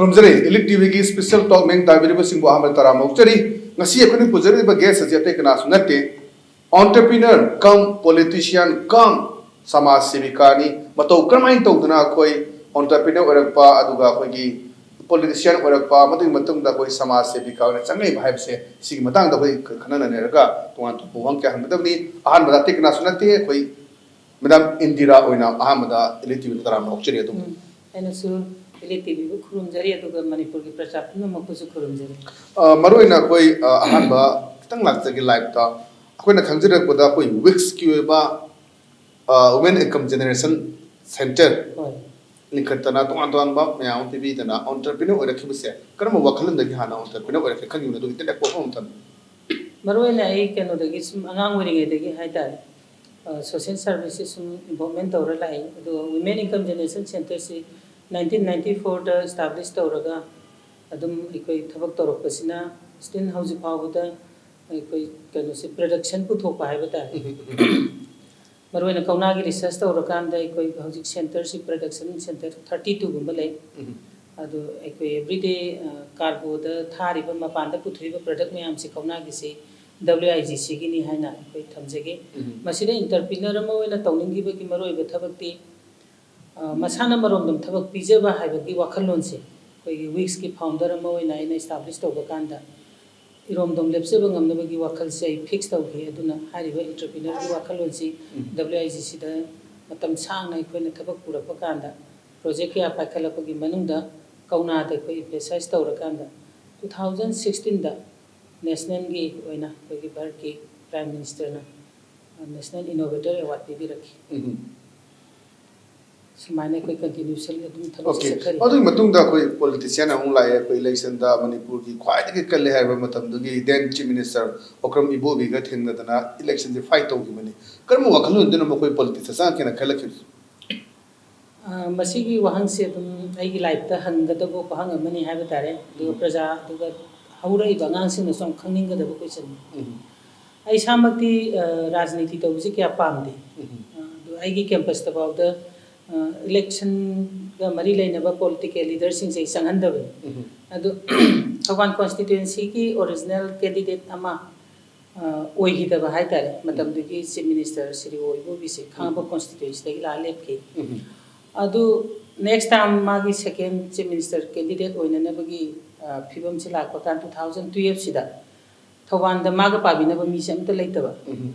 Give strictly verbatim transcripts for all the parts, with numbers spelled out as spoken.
ꯈꯨꯔꯨꯝꯖꯔꯤ꯫ Elite ꯇꯤꯚꯤꯒꯤ special ꯇꯣꯛ ꯃꯤꯡ ꯇꯥꯕꯤꯔꯤꯕꯁꯤꯡꯕꯨ ꯑꯍꯥꯟꯕ ꯇꯔꯥꯝꯅ ꯑꯣꯛꯆꯔꯤ꯫ ꯉꯁꯤ ꯑꯩꯈꯣꯏꯅ ꯄꯨꯖꯔꯤꯕ ꯒꯦꯁ ꯑꯁꯤ ꯑꯇꯩ ꯀꯅꯥꯁꯨ ꯅꯠꯇꯦ, entrepreneur cum politician cum ꯁꯃꯥꯖ ꯁꯦꯕꯤꯀꯥꯅꯤ꯫ ꯃꯇꯧ ꯀꯔꯝꯍꯥꯏꯅ ꯇꯧꯗꯅ ꯑꯩꯈꯣꯏ entrepreneur ꯑꯣꯏꯔꯛꯄ, ꯑꯗꯨꯒ ꯑꯩꯈꯣꯏꯒꯤ politician ꯑꯣꯏꯔꯛꯄ, ꯃꯗꯨꯒꯤ ꯃꯇꯨꯡꯗ ꯑꯩꯈꯣꯏ ꯁꯃꯥꯖ ꯁꯦꯕꯤꯀꯥ ꯑꯣꯏꯅ ꯆꯪꯉꯛꯏꯕ ꯍꯥꯏꯕꯁꯦ, ꯁꯤꯒꯤ ꯃꯇꯥꯡꯗ ꯑꯩꯈꯣꯏ ꯈꯟꯅ ꯅꯩꯅꯔꯒ ꯇꯣꯉꯥꯟ ꯇꯣꯉꯥꯟꯕ ꯋꯥꯍꯪ ꯀꯌꯥ ꯍꯪꯒꯗꯕꯅꯤ꯫ ꯑꯍꯥꯟꯕꯗ ꯑꯇꯩ ꯀꯅꯥꯁꯨ ꯅꯠꯇꯦ, ꯑꯩꯈꯣꯏ ꯃꯦꯗꯥꯝ ꯏꯟꯗꯤꯔꯥ ꯑꯣꯏꯅ ꯑꯍꯥꯟꯕꯗ ꯏꯂꯤꯠ ꯇꯤꯚꯤꯗ ꯇꯔꯥꯝꯅ ꯑꯣꯛꯆꯔꯤ ꯑꯗꯨꯝ꯫ ꯎꯝ, ꯑꯩꯅꯁꯨ ꯏꯂꯤꯠ ꯇꯤꯚꯤꯕꯨ ꯈꯨꯔꯨꯝꯖꯔꯤ, ꯑꯗꯨꯒ ꯃꯅꯤꯄꯨꯔꯒꯤ ꯄ꯭ꯔꯖꯥ ꯄꯨꯝꯅꯃꯛꯄꯨꯁꯨ ꯈꯨꯔꯨꯝꯖꯔꯤ꯫ ꯑ, ꯃꯔꯨꯑꯣꯏꯅ ꯑꯩꯈꯣꯏ, ꯑ, ꯑꯍꯥꯟꯕ ꯈꯤꯇꯪ ꯂꯥꯛꯆꯒꯦ ꯂꯥꯏꯐꯇ꯫ ꯑꯩꯈꯣꯏꯅ ꯈꯪꯖꯔꯛꯄꯗ ꯑꯩꯈꯣꯏ ꯋꯤꯛꯁꯀꯤ ꯑꯣꯏꯕ, ꯑ, Women Income Generation Center ꯍꯣꯏ꯫ ꯂꯤꯡꯈꯠꯇꯅ ꯇꯣꯉꯥꯟ ꯇꯣꯉꯥꯟꯕ ꯃꯌꯥꯝ ꯑꯃ ꯄꯤꯕꯤꯗꯅ entrepreneur ꯑꯣꯏꯔꯛꯈꯤꯕꯁꯦ ꯀꯔꯝꯕ ꯋꯥꯈꯜꯂꯣꯟꯗꯒꯤ ꯍꯥꯟꯅ entrepreneur ꯑꯣꯏꯔꯛꯀꯦ ꯈꯟꯈꯤꯕꯅꯣ? ꯑꯗꯨꯒꯤ ꯇꯦꯟꯇꯛꯄ ꯋꯥꯐꯝ ꯑꯃ ꯊꯝꯕꯤꯌꯨ꯫ ꯃꯔꯨꯑꯣꯏꯅ ꯑꯩ ꯀꯩꯅꯣꯗꯒꯤ ꯁꯨꯝ ꯑꯉꯥꯡ ꯑꯣꯏꯔꯤꯉꯩꯗꯒꯤ ꯍꯥꯏꯇꯥꯔꯦ, ꯑ, social serviceꯁꯤ ꯁꯨꯝ involvement ꯇꯧꯔ ꯂꯥꯛꯏ꯫ ꯑꯗꯨꯒ Women Income Generation Centerꯁꯤ nineteen ninety fourꯗ establish ꯇꯧꯔꯒ ꯑꯗꯨꯝ ꯑꯩꯈꯣꯏ ꯊꯕꯛ ꯇꯧꯔꯛꯄꯁꯤꯅ still ꯍꯧꯖꯤꯛ ꯐꯥꯎꯕꯗ ꯑꯩꯈꯣꯏ ꯀꯩꯅꯣꯁꯦ production ꯄꯨꯊꯣꯛꯄ ꯍꯥꯏꯕ ꯇꯥꯔꯦ꯫ ꯃꯔꯨꯑꯣꯏꯅ ꯀꯧꯅꯥꯒꯤ research ꯇꯧꯔꯀꯥꯟꯗ ꯑꯩꯈꯣꯏ ꯍꯧꯖꯤꯛ centerꯁꯤ production center thirty twoꯒꯨꯝꯕ ꯂꯩ꯫ ꯎꯝ꯫ ꯑꯗꯨ ꯑꯩꯈꯣꯏ everyday, ꯑ, cargoꯗ ꯊꯥꯔꯤꯕ, ꯃꯄꯥꯟꯗ ꯄꯨꯊꯣꯛꯏꯕ product ꯃꯌꯥꯝꯁꯤ ꯀꯧꯅꯥꯒꯤꯁꯤ W I G Cꯒꯤꯅꯤ ꯍꯥꯏꯅ ꯑꯩꯈꯣꯏ ꯊꯝꯖꯒꯦ꯫ ꯎꯝ꯫ ꯃꯁꯤꯗ entrepreneur ꯑꯃ ꯑꯣꯏꯅ ꯇꯧꯅꯤꯡꯈꯤꯕꯒꯤ ꯃꯔꯨꯑꯣꯏꯕ ꯊꯕꯛꯇꯤ, ꯑ, ꯃꯁꯥꯅ ꯃꯔꯣꯝꯗꯣꯝ ꯊꯕꯛ ꯄꯤꯖꯕ ꯍꯥꯏꯕꯒꯤ ꯋꯥꯈꯜꯂꯣꯟꯁꯦ ꯑꯩꯈꯣꯏꯒꯤ ꯋꯤꯛꯁꯀꯤ founder ꯑꯃ ꯑꯣꯏꯅ ꯑꯩꯅ establish ꯇꯧꯕ ꯀꯥꯟꯗ ꯏꯔꯣꯝꯗꯣꯝ ꯂꯦꯞꯆꯕ ꯉꯝꯅꯕꯒꯤ ꯋꯥꯈꯜꯁꯦ ꯑꯩ fix ꯇꯧꯈꯤ꯫ ꯑꯗꯨꯅ ꯍꯥꯏꯔꯤꯕ entrepreneurꯒꯤ ꯋꯥꯈꯜꯂꯣꯟꯁꯤ ꯎꯝ꯫ W I G Cꯗ ꯃꯇꯝ ꯁꯥꯡꯅ ꯑꯩꯈꯣꯏꯅ ꯊꯕꯛ ꯄꯨꯔꯛꯄ ꯀꯥꯟꯗ, project ꯀꯌꯥ ꯄꯥꯏꯈꯠꯂꯛꯄꯒꯤ ꯃꯅꯨꯡꯗ ꯀꯧꯅꯥꯗ ꯑꯩꯈꯣꯏ emphasize ꯇꯧꯔꯀꯥꯟꯗ, two thousand sixteenꯗ nationalꯒꯤ ꯑꯣꯏꯅ ꯑꯩꯈꯣꯏꯒꯤ ꯚꯥꯔꯠꯀꯤ Prime Ministerꯅ National Innovator Award ꯄꯤꯕꯤꯔꯛꯈꯤ꯫ ꯎꯝ꯫ ꯁꯨꯃꯥꯏꯅ ꯑꯩꯈꯣꯏ continuously ꯑꯗꯨꯝ ꯊꯕꯛꯁꯦ OK꯫ ꯆꯠꯊꯔꯤ꯫ ꯑꯗꯨꯒꯤ ꯃꯇꯨꯡꯗ ꯑꯩꯈꯣꯏ politician ꯑꯃꯨꯛ ꯂꯥꯛꯑꯦ꯫ ꯑꯩꯈꯣꯏ electionꯗ ꯃꯅꯤꯄꯨꯔꯒꯤ ꯈ꯭ꯋꯥꯏꯗꯒꯤ ꯀꯜꯂꯦ ꯍꯥꯏꯔꯕ ꯃꯇꯝꯗꯨꯒꯤ then Chief Minister Okram ꯏꯕꯣꯕꯤꯒ ꯊꯦꯡꯅꯗꯅ electionꯁꯦ fight ꯇꯧꯈꯤꯕꯅꯤ꯫ ꯀꯔꯝꯕ ꯋꯥꯈꯜꯂꯣꯟꯗꯨꯅ ꯃꯈꯣꯏ politicsꯇ ꯆꯪꯉꯛꯀꯦꯅ ꯈꯜꯂꯛꯈꯤꯕꯁꯦ? ꯑ, ꯃꯁꯤꯒꯤ ꯋꯥꯍꯪꯁꯦ ꯑꯗꯨꯝ ꯑꯩꯒꯤ lifeꯇ ꯍꯪꯒꯗꯕ ꯋꯥꯍꯪ ꯑꯃꯅꯤ ꯍꯥꯏꯕ ꯇꯥꯔꯦ꯫ ꯑꯗꯨꯒ ꯎꯝ꯫ ꯄ꯭ꯔꯖꯥ, ꯑꯗꯨꯒ ꯍꯧꯔꯛꯏꯕ ꯑꯉꯥꯡꯁꯤꯡꯅꯁꯨ ꯌꯥꯝ ꯈꯪꯅꯤꯡꯒꯗꯕ questionꯅꯤ꯫ ꯎꯝ꯫ ꯑꯩ ꯏꯁꯥꯃꯛꯇꯤ, ꯑ, ꯔꯥꯖꯅꯤꯇꯤ ꯇꯧꯕꯁꯤ ꯀꯌꯥ ꯄꯥꯝꯗꯦ꯫ ꯎꯝ꯫ ꯑ, ꯑꯗꯨ ꯑꯩꯒꯤ campusꯇ ꯐꯥꯎꯗ, ꯑ, election ꯃꯔꯤ ꯂꯩꯅꯕ ꯄꯣꯂꯤꯇꯤꯀꯦꯜ ꯂꯤꯗꯔꯁꯤꯡꯁꯦ ꯑꯩ ꯆꯪꯍꯟꯗꯕꯅꯤ꯫ ꯑꯗꯨ ꯊꯧꯕꯥꯜ ꯀꯣꯟꯁꯇꯤꯇ꯭ꯋꯦꯟꯁꯤꯒꯤ ꯑꯣꯔꯤꯖꯤꯅꯦꯜ ꯀꯦꯟꯗꯤꯗꯦꯠ ꯑꯃ ꯑ, ꯑꯣꯏꯈꯤꯗꯕ ꯍꯥꯏꯇꯥꯔꯦ꯫ ꯃꯇꯝꯗꯨꯒꯤ ꯆꯤꯐ ꯃꯤꯅꯤꯁꯇꯔ ꯁꯤꯔꯤ ꯑꯣ ꯏꯕꯣꯕꯤꯁꯦ ꯈꯥꯡꯉꯕꯣꯛ ꯀꯣꯟꯁꯇꯤꯇ꯭ꯋꯦꯟꯁꯤꯗꯒꯤ ꯂꯥꯛꯑ ꯂꯦꯞꯈꯤ꯫ ꯑꯗꯨ ꯅꯦꯛꯁ ꯇꯥꯏꯝ ꯃꯥꯒꯤ ꯁꯦꯀꯦꯟ ꯆꯤꯐ ꯃꯤꯅꯤꯁꯇꯔ ꯀꯦꯟꯗꯤꯗꯦꯠ ꯑꯣꯏꯅꯅꯕꯒꯤ ꯑ, ꯐꯤꯕꯝꯁꯤ ꯂꯥꯛꯄ ꯀꯥꯟ ꯇꯨ ꯊꯥꯎꯖꯟ ꯇꯨꯌꯦꯜꯞꯁꯤꯗ ꯊꯧꯕꯥꯜꯗ ꯃꯥꯒ ꯄꯥꯕꯤꯅꯕ ꯃꯤꯁꯦ ꯑꯝꯇ ꯂꯩꯇꯕ꯫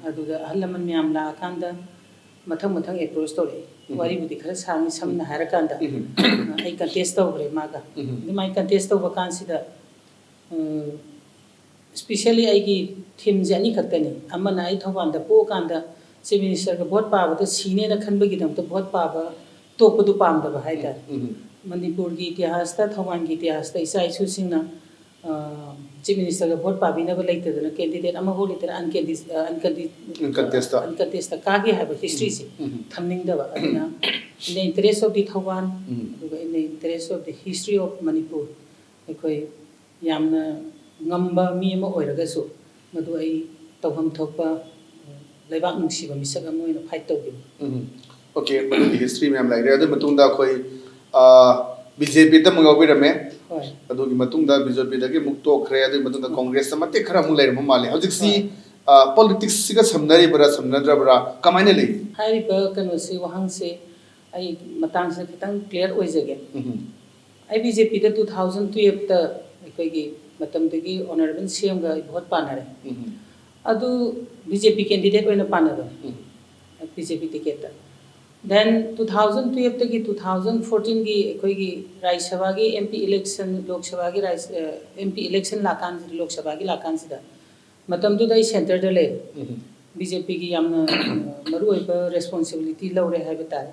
ꯑꯗꯨꯗ ꯑꯍꯜ ꯂꯃꯟ ꯃꯌꯥꯝ ꯂꯥꯛꯑꯀꯥꯟꯗ ꯃꯊꯪ ꯃꯊꯪ ꯑꯦꯄ꯭ꯔꯣꯁ ꯇꯧꯔꯛꯑꯦ꯫ ꯋꯥꯔꯤꯕꯨꯗꯤ ꯈꯔ ꯁꯥꯡꯉꯤ, ꯁꯝꯅ ꯍꯥꯏꯔꯀꯥꯟꯗ ꯑ, ꯑꯩ ꯀꯟꯇꯦꯁ ꯇꯧꯈ꯭ꯔꯦ ꯃꯥꯒ꯫ ꯑꯗꯨꯃꯥꯏꯅ ꯀꯟꯇꯦꯁ ꯇꯧꯕ ꯀꯥꯟꯁꯤꯗ ꯏꯁꯄꯤꯁꯦꯜꯂꯤ ꯑꯩꯒꯤ ꯊꯤꯝꯁꯦ ꯑꯅꯤꯈꯛꯇꯅꯤ꯫ ꯑꯃꯅ ꯑꯩ ꯊꯧꯕꯥꯜꯗ ꯄꯣꯛꯑꯀꯥꯟꯗ ꯆꯤꯐ ꯃꯤꯅꯤꯁꯇꯔꯒ ꯚꯣꯠ ꯄꯥꯕꯗ ꯁꯤꯅꯦꯅ ꯈꯟꯕꯒꯤꯗꯃꯛꯇ ꯚꯣꯠ ꯄꯥꯕ ꯇꯣꯛꯄꯗꯨ ꯄꯥꯝꯗꯕ ꯍꯥꯏꯇꯥꯔꯦ꯫ ꯃꯅꯤꯄꯨꯔꯒꯤ ꯏꯇꯤꯍꯥꯁꯇ, ꯊꯧꯕꯥꯜꯒꯤ ꯏꯇꯤꯍꯥꯁꯇ ꯏꯆꯥ ꯏꯁꯨꯁꯤꯡꯅ ꯑ, ꯆꯤꯐ ꯃꯤꯅꯤꯁꯇꯔꯒ ꯚꯣꯠ ꯄꯥꯕꯤꯅꯕ ꯂꯩꯇꯗꯅ ꯀꯦꯟꯗꯤꯗꯦꯠ ꯑꯃꯐꯥꯎ ꯂꯩꯇꯅ ꯑꯟꯀꯦꯟꯗꯤ-, ꯑ, ꯑꯟꯀꯟꯗꯤ-, Uncontested. ꯑꯟꯀꯟꯇꯦꯁꯇ ꯀꯥꯈꯤ ꯍꯥꯏꯕ ꯍꯤꯁꯇ꯭ꯔꯤꯁꯦ ꯊꯝꯅꯤꯡꯗꯕ꯫ ꯑꯗꯨꯅ in the interest of the Thoubal, ꯑꯗꯨꯒ in the interest of the history of Manipur, ꯑꯩꯈꯣꯏ ꯌꯥꯝꯅ ꯉꯝꯕ ꯃꯤ ꯑꯃ ꯑꯣꯏꯔꯒꯁꯨ ꯃꯗꯨ ꯑꯩ ꯇꯧꯐꯝ ꯊꯣꯛꯄ, ꯑ, ꯂꯩꯕꯥꯛ ꯅꯨꯡꯁꯤꯕ ꯃꯤꯁꯛ ꯑꯃ ꯑꯣꯏꯅ ꯐꯥꯏꯠ ꯇꯧꯈꯤꯕ꯫ ꯑꯣꯀꯦ, ꯃꯗꯨꯒꯤ ꯍꯤꯁꯇ꯭ꯔꯤ ꯃꯌꯥꯝ ꯂꯩꯈ꯭ꯔꯦ꯫ ꯑꯗꯨꯒꯤ ꯃꯇꯨꯡꯗ ꯑꯩꯈꯣꯏ ꯕꯤ ꯖꯦ ꯄꯤꯗ ꯑꯃꯨꯛ ꯌꯥꯎꯕꯤꯔꯝꯃꯦ꯫ ꯍꯣꯏ꯫ ꯑꯗꯨꯒꯤ ꯃꯇꯨꯡꯗ ꯕꯤ ꯖꯦ ꯄꯤꯗꯒꯤ ꯑꯃꯨꯛ ꯇꯣꯛꯈ꯭ꯔꯦ꯫ ꯑꯗꯨꯒꯤ ꯃꯇꯨꯡꯗ ꯀꯣꯡꯒ꯭ꯔꯦꯁꯇ ꯃꯇꯦꯛ ꯈꯔ ꯑꯃꯨꯛ ꯂꯩꯔꯝꯕ ꯃꯥꯜꯂꯦ꯫ ꯍꯧꯖꯤꯛꯁꯤ ꯄꯣꯂꯤꯇꯤꯛꯁꯁꯤꯒ ꯁꯝꯅꯔꯤꯕ꯭ꯔꯥ ꯁꯝꯅꯗ꯭ꯔꯕ꯭ꯔꯥ, ꯀꯃꯥꯏꯅ ꯂꯩ? ꯍꯥꯏꯔꯤꯕ ꯀꯩꯅꯣꯁꯤ, ꯋꯥꯍꯪꯁꯤ ꯑꯩ ꯃꯇꯥꯡꯁꯤꯗ ꯈꯤꯇꯪ ꯀ꯭ꯂꯤꯌꯥꯔ ꯑꯣꯏꯖꯒꯦ꯫ ꯑꯩ ꯕꯤ ꯖꯦ ꯄꯤꯗ ꯇꯨ ꯊꯥꯎꯖꯟ ꯇꯨꯌꯦꯜꯞꯇ ꯑꯩꯈꯣꯏꯒꯤ ꯃꯇꯝꯗꯨꯒꯤ ꯑꯣꯅꯔꯦꯕꯜ ꯁꯤ ꯑꯦꯝꯒ ꯑꯩ ꯚꯣꯠ ꯄꯥꯟꯅꯔꯦ꯫ ꯑꯗꯨ ꯕꯤ ꯖꯦ ꯄꯤ ꯀꯦꯟꯗꯤꯗꯦꯠ ꯑꯣꯏꯅ ꯄꯥꯟꯅꯕꯅꯦ, ꯕꯤ ꯖꯦ ꯄꯤ ꯇꯤꯀꯦꯠꯇ꯫ ꯗꯦꯟ ꯇꯨ ꯊꯥꯎꯖꯟ ꯇꯨꯌꯦꯜꯞꯇꯒꯤ ꯇꯨ ꯊꯥꯎꯖꯟ ꯐꯣꯔꯇꯤꯟꯒꯤ ꯑꯩꯈꯣꯏꯒꯤ ꯔꯥꯖ꯭ꯌ ꯁꯚꯥꯒꯤ ꯑꯦꯝ ꯄꯤ ꯏꯂꯦꯛꯁꯟ, ꯂꯣꯛ ꯁꯚꯥꯒꯤ ꯔꯥꯖ꯭ꯌ, ꯑꯦꯝ ꯄꯤ ꯏꯂꯦꯛꯁꯟ ꯂꯥꯛꯀꯥꯟꯁꯤꯗ, ꯂꯣꯛ ꯁꯚꯥꯒꯤ ꯂꯥꯛꯀꯥꯟꯁꯤꯗ, ꯃꯇꯝꯗꯨꯗ ꯑꯩ ꯁꯦꯟꯇꯔꯗ ꯂꯩ꯫ ꯕꯤ ꯖꯦ ꯄꯤꯒꯤ ꯌꯥꯝꯅ, ꯑ, ꯃꯔꯨꯑꯣꯏꯕ ꯔꯦꯁꯄꯣꯟꯁꯤꯕꯤꯂꯤꯇꯤ ꯂꯧꯔꯦ ꯍꯥꯏꯕ ꯇꯥꯔꯦ꯫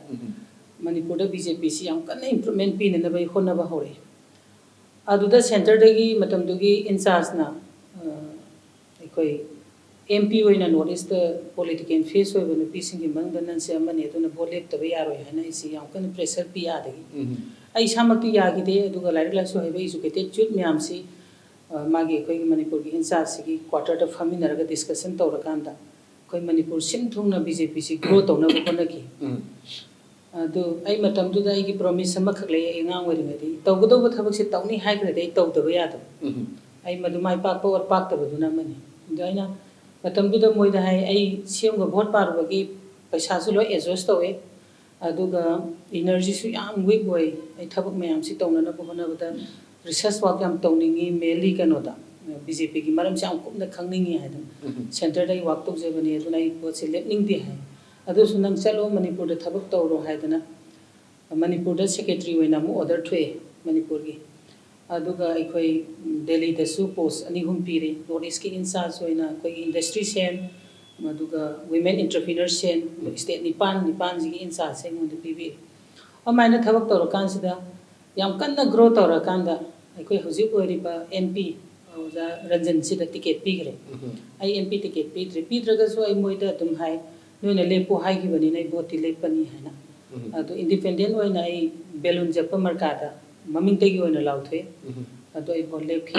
ꯃꯅꯤꯄꯨꯔꯗ ꯕꯤ ꯖꯦ ꯄꯤꯁꯤ ꯌꯥꯝ ꯀꯟꯅ ꯏꯝꯄ꯭ꯔꯨꯚꯃꯦꯟ ꯄꯤꯅꯅꯕ ꯑꯩ ꯍꯣꯠꯅꯕ ꯍꯧꯔꯛꯏ꯫ ꯑꯗꯨꯗ ꯁꯦꯟꯇꯔꯗꯒꯤ ꯃꯇꯝꯗꯨꯒꯤ ꯏꯟꯆꯥꯔꯖꯅ, ꯑ, ꯑꯩꯈꯣꯏ ꯑꯦꯝ ꯄꯤ ꯑꯣꯏꯅ ꯅꯣꯔꯠ ꯏꯁꯇ ꯄꯣꯂꯤꯇꯤꯀꯦꯜ ꯐꯦꯁ ꯑꯣꯏꯕ ꯅꯨꯄꯤꯁꯤꯡꯒꯤ ꯃꯅꯨꯡꯗ ꯅꯪꯁꯦ ꯑꯃꯅꯤ, ꯑꯗꯨꯅ ꯚꯣꯠ ꯂꯦꯞꯇꯕ ꯌꯥꯔꯣꯏ ꯍꯥꯏꯅ ꯑꯩꯁꯤ ꯌꯥꯝ ꯀꯟꯅ ꯄ꯭ꯔꯦꯁꯔ ꯄꯤ ꯑꯥꯗꯒꯤ꯫ ꯑꯩ ꯏꯁꯥꯃꯛꯇꯤ ꯌꯥꯈꯤꯗꯦ, ꯑꯗꯨꯒ ꯂꯥꯏꯔꯤꯛ ꯂꯥꯏꯁꯨ ꯍꯩꯕ ꯏꯖꯨꯀꯦꯇꯦꯠ ꯌꯨꯠ ꯃꯌꯥꯝꯁꯤ, ꯑ, ꯃꯥꯒꯤ ꯑꯩꯈꯣꯏꯒꯤ ꯃꯅꯤꯄꯨꯔꯒꯤ ꯏꯟꯆꯥꯔꯖꯁꯤꯒꯤ ꯀ꯭ꯋꯥꯇꯔꯗ ꯐꯝꯃꯤꯟꯅꯔꯒ ꯗꯤꯁꯀꯁꯟ ꯇꯧꯔꯀꯥꯟꯗ ꯑꯩꯈꯣꯏ ꯃꯅꯤꯄꯨꯔ ꯁꯤꯟ ꯊꯨꯡꯅ ꯕꯤ ꯖꯦ ꯄꯤꯁꯤ ꯒ꯭ꯔꯣ ꯇꯧꯅꯕ ꯍꯣꯠꯅꯈꯤ꯫ ꯑꯗꯨ ꯑꯩ ꯃꯇꯝꯗꯨꯗ ꯑꯩꯒꯤ ꯄ꯭ꯔꯣꯃꯤꯁ ꯑꯃꯈꯛ ꯂꯩ꯫ ꯑꯩ ꯑꯉꯥꯡ ꯑꯣꯏꯔꯤꯉꯩꯗꯒꯤ ꯇꯧꯒꯗꯧꯕ ꯊꯕꯛꯁꯦ ꯇꯧꯅꯤ ꯍꯥꯏꯈ꯭ꯔꯗꯤ ꯑꯩ ꯇꯧꯗꯕ ꯌꯥꯗꯕ꯫ ꯑꯩ ꯃꯗꯨ ꯃꯥꯏ ꯄꯥꯛꯄ ꯑꯣꯔ ꯄꯥꯛꯇꯕꯗꯨꯅ ꯑꯃꯅꯤ꯫ ꯑꯗꯣ ꯑꯩꯅ ꯃꯇꯝꯗꯨꯗ ꯃꯣꯏꯗ ꯍꯥꯏ, ꯑꯩ ꯁꯤ ꯑꯦꯝꯒ ꯚꯣꯠ ꯄꯥꯔꯨꯕꯒꯤ ꯄꯩꯁꯥꯁꯨ ꯂꯣꯏ ꯑꯦꯖꯣꯁ ꯇꯧꯋꯦ, ꯑꯗꯨꯒ ꯏꯅꯔꯖꯤꯁꯨ ꯌꯥꯝ ꯋꯤꯛ ꯑꯣꯏ꯫ ꯑꯩ ꯊꯕꯛ ꯃꯌꯥꯝꯁꯤ ꯇꯧꯅꯅꯕ ꯍꯣꯠꯅꯕꯗ ꯔꯤꯁꯔꯁ ꯋꯥꯛ ꯌꯥꯝ ꯇꯧꯅꯤꯡꯉꯤ, ꯃꯦꯟꯂꯤ ꯀꯩꯅꯣꯗ ꯕꯤ ꯖꯦ ꯄꯤꯒꯤ ꯃꯔꯝꯁꯦ ꯌꯥꯝ ꯀꯨꯞꯅ ꯈꯪꯅꯤꯡꯉꯤ ꯍꯥꯏꯗꯅ꯫ ꯁꯦꯟꯇꯔꯗ ꯑꯩ ꯋꯥꯛ ꯇꯧꯖꯕꯅꯤ, ꯑꯗꯨꯅ ꯑꯩ ꯄꯣꯠꯁꯦ ꯂꯦꯞꯅꯤꯡꯗꯦ ꯍꯥꯏ꯫ ꯑꯗꯨꯁꯨ ꯅꯪ ꯆꯠꯂꯣ, ꯃꯅꯤꯄꯨꯔꯗ ꯊꯕꯛ ꯇꯧꯔꯣ ꯍꯥꯏꯗꯅ ꯃꯅꯤꯄꯨꯔꯗ ꯁꯦꯀ꯭ꯔꯦꯇꯔꯤ ꯑꯣꯏꯅ ꯑꯃꯨꯛ ꯑꯣꯔꯗꯔ ꯊꯣꯛꯑꯦ ꯃꯅꯤꯄꯨꯔꯒꯤ꯫ ꯑꯗꯨꯒ ꯑꯩꯈꯣꯏ ꯗꯦꯜꯂꯤꯗꯁꯨ ꯄꯣꯁ ꯑꯅꯤ ꯑꯍꯨꯝ ꯄꯤꯔꯦ꯫ ꯅꯣꯔꯠ ꯏꯁꯀꯤ ꯏꯟꯆꯥꯔꯖ ꯑꯣꯏꯅ ꯑꯩꯈꯣꯏꯒꯤ ꯏꯟꯗꯁꯇ꯭ꯔꯤ ꯁꯦꯟ, ꯑꯗꯨꯒ ꯋꯤꯃꯦꯟ ꯑꯦꯟꯇꯔꯄ꯭ꯔꯤꯅꯔ ꯁꯦꯟ, ꯁ꯭ꯇꯦꯠ ꯅꯤꯄꯥꯟ, ꯅꯤꯄꯥꯟꯁꯤꯒꯤ ꯏꯟꯆꯥꯔꯖꯁꯦ ꯑꯩꯉꯣꯟꯗ ꯄꯤꯕꯤꯔꯦ꯫ ꯑꯗꯨꯃꯥꯏꯅ ꯊꯕꯛ ꯇꯧꯔꯀꯥꯟꯁꯤꯗ ꯌꯥꯝ ꯀꯟꯅ ꯒ꯭ꯔꯣ ꯇꯧꯔꯀꯥꯟꯗ ꯑꯩꯈꯣꯏ ꯍꯧꯖꯤꯛ ꯑꯣꯏꯔꯤꯕ ꯑꯦꯝ ꯄꯤ ꯑꯣꯖꯥ ꯔꯟꯖꯟꯁꯤꯗ ꯇꯤꯀꯦꯠ ꯄꯤꯈ꯭ꯔꯦ꯫ ꯑꯩ ꯑꯦꯝ ꯄꯤ ꯇꯤꯀꯦꯠ ꯄꯤꯗ꯭ꯔꯦ꯫ ꯄꯤꯗ꯭ꯔꯒꯁꯨ ꯑꯩ ꯃꯣꯏꯗ ꯑꯗꯨꯝ ꯍꯥꯏ, "ꯅꯣꯏꯅ ꯂꯦꯞꯄꯨ ꯍꯥꯏꯈꯤꯕꯅꯤꯅ ꯑꯩ ꯚꯣꯠꯇꯤ ꯂꯦꯞꯄꯅꯤ" ꯍꯥꯏꯅ꯫ ꯑꯗꯣ ꯏꯟꯗꯤꯄꯦꯟꯗꯦꯟ ꯑꯣꯏꯅ ꯑꯩ ꯕꯦꯂꯨꯟ ꯖꯞꯄ ꯃꯔꯀꯥꯗ ꯃꯃꯤꯡꯇꯒꯤ ꯑꯣꯏꯅ ꯂꯥꯎꯊꯣꯛꯑꯦ꯫ ꯑꯗꯣ ꯑꯩ ꯚꯣꯠ ꯂꯦꯞꯈꯤ꯫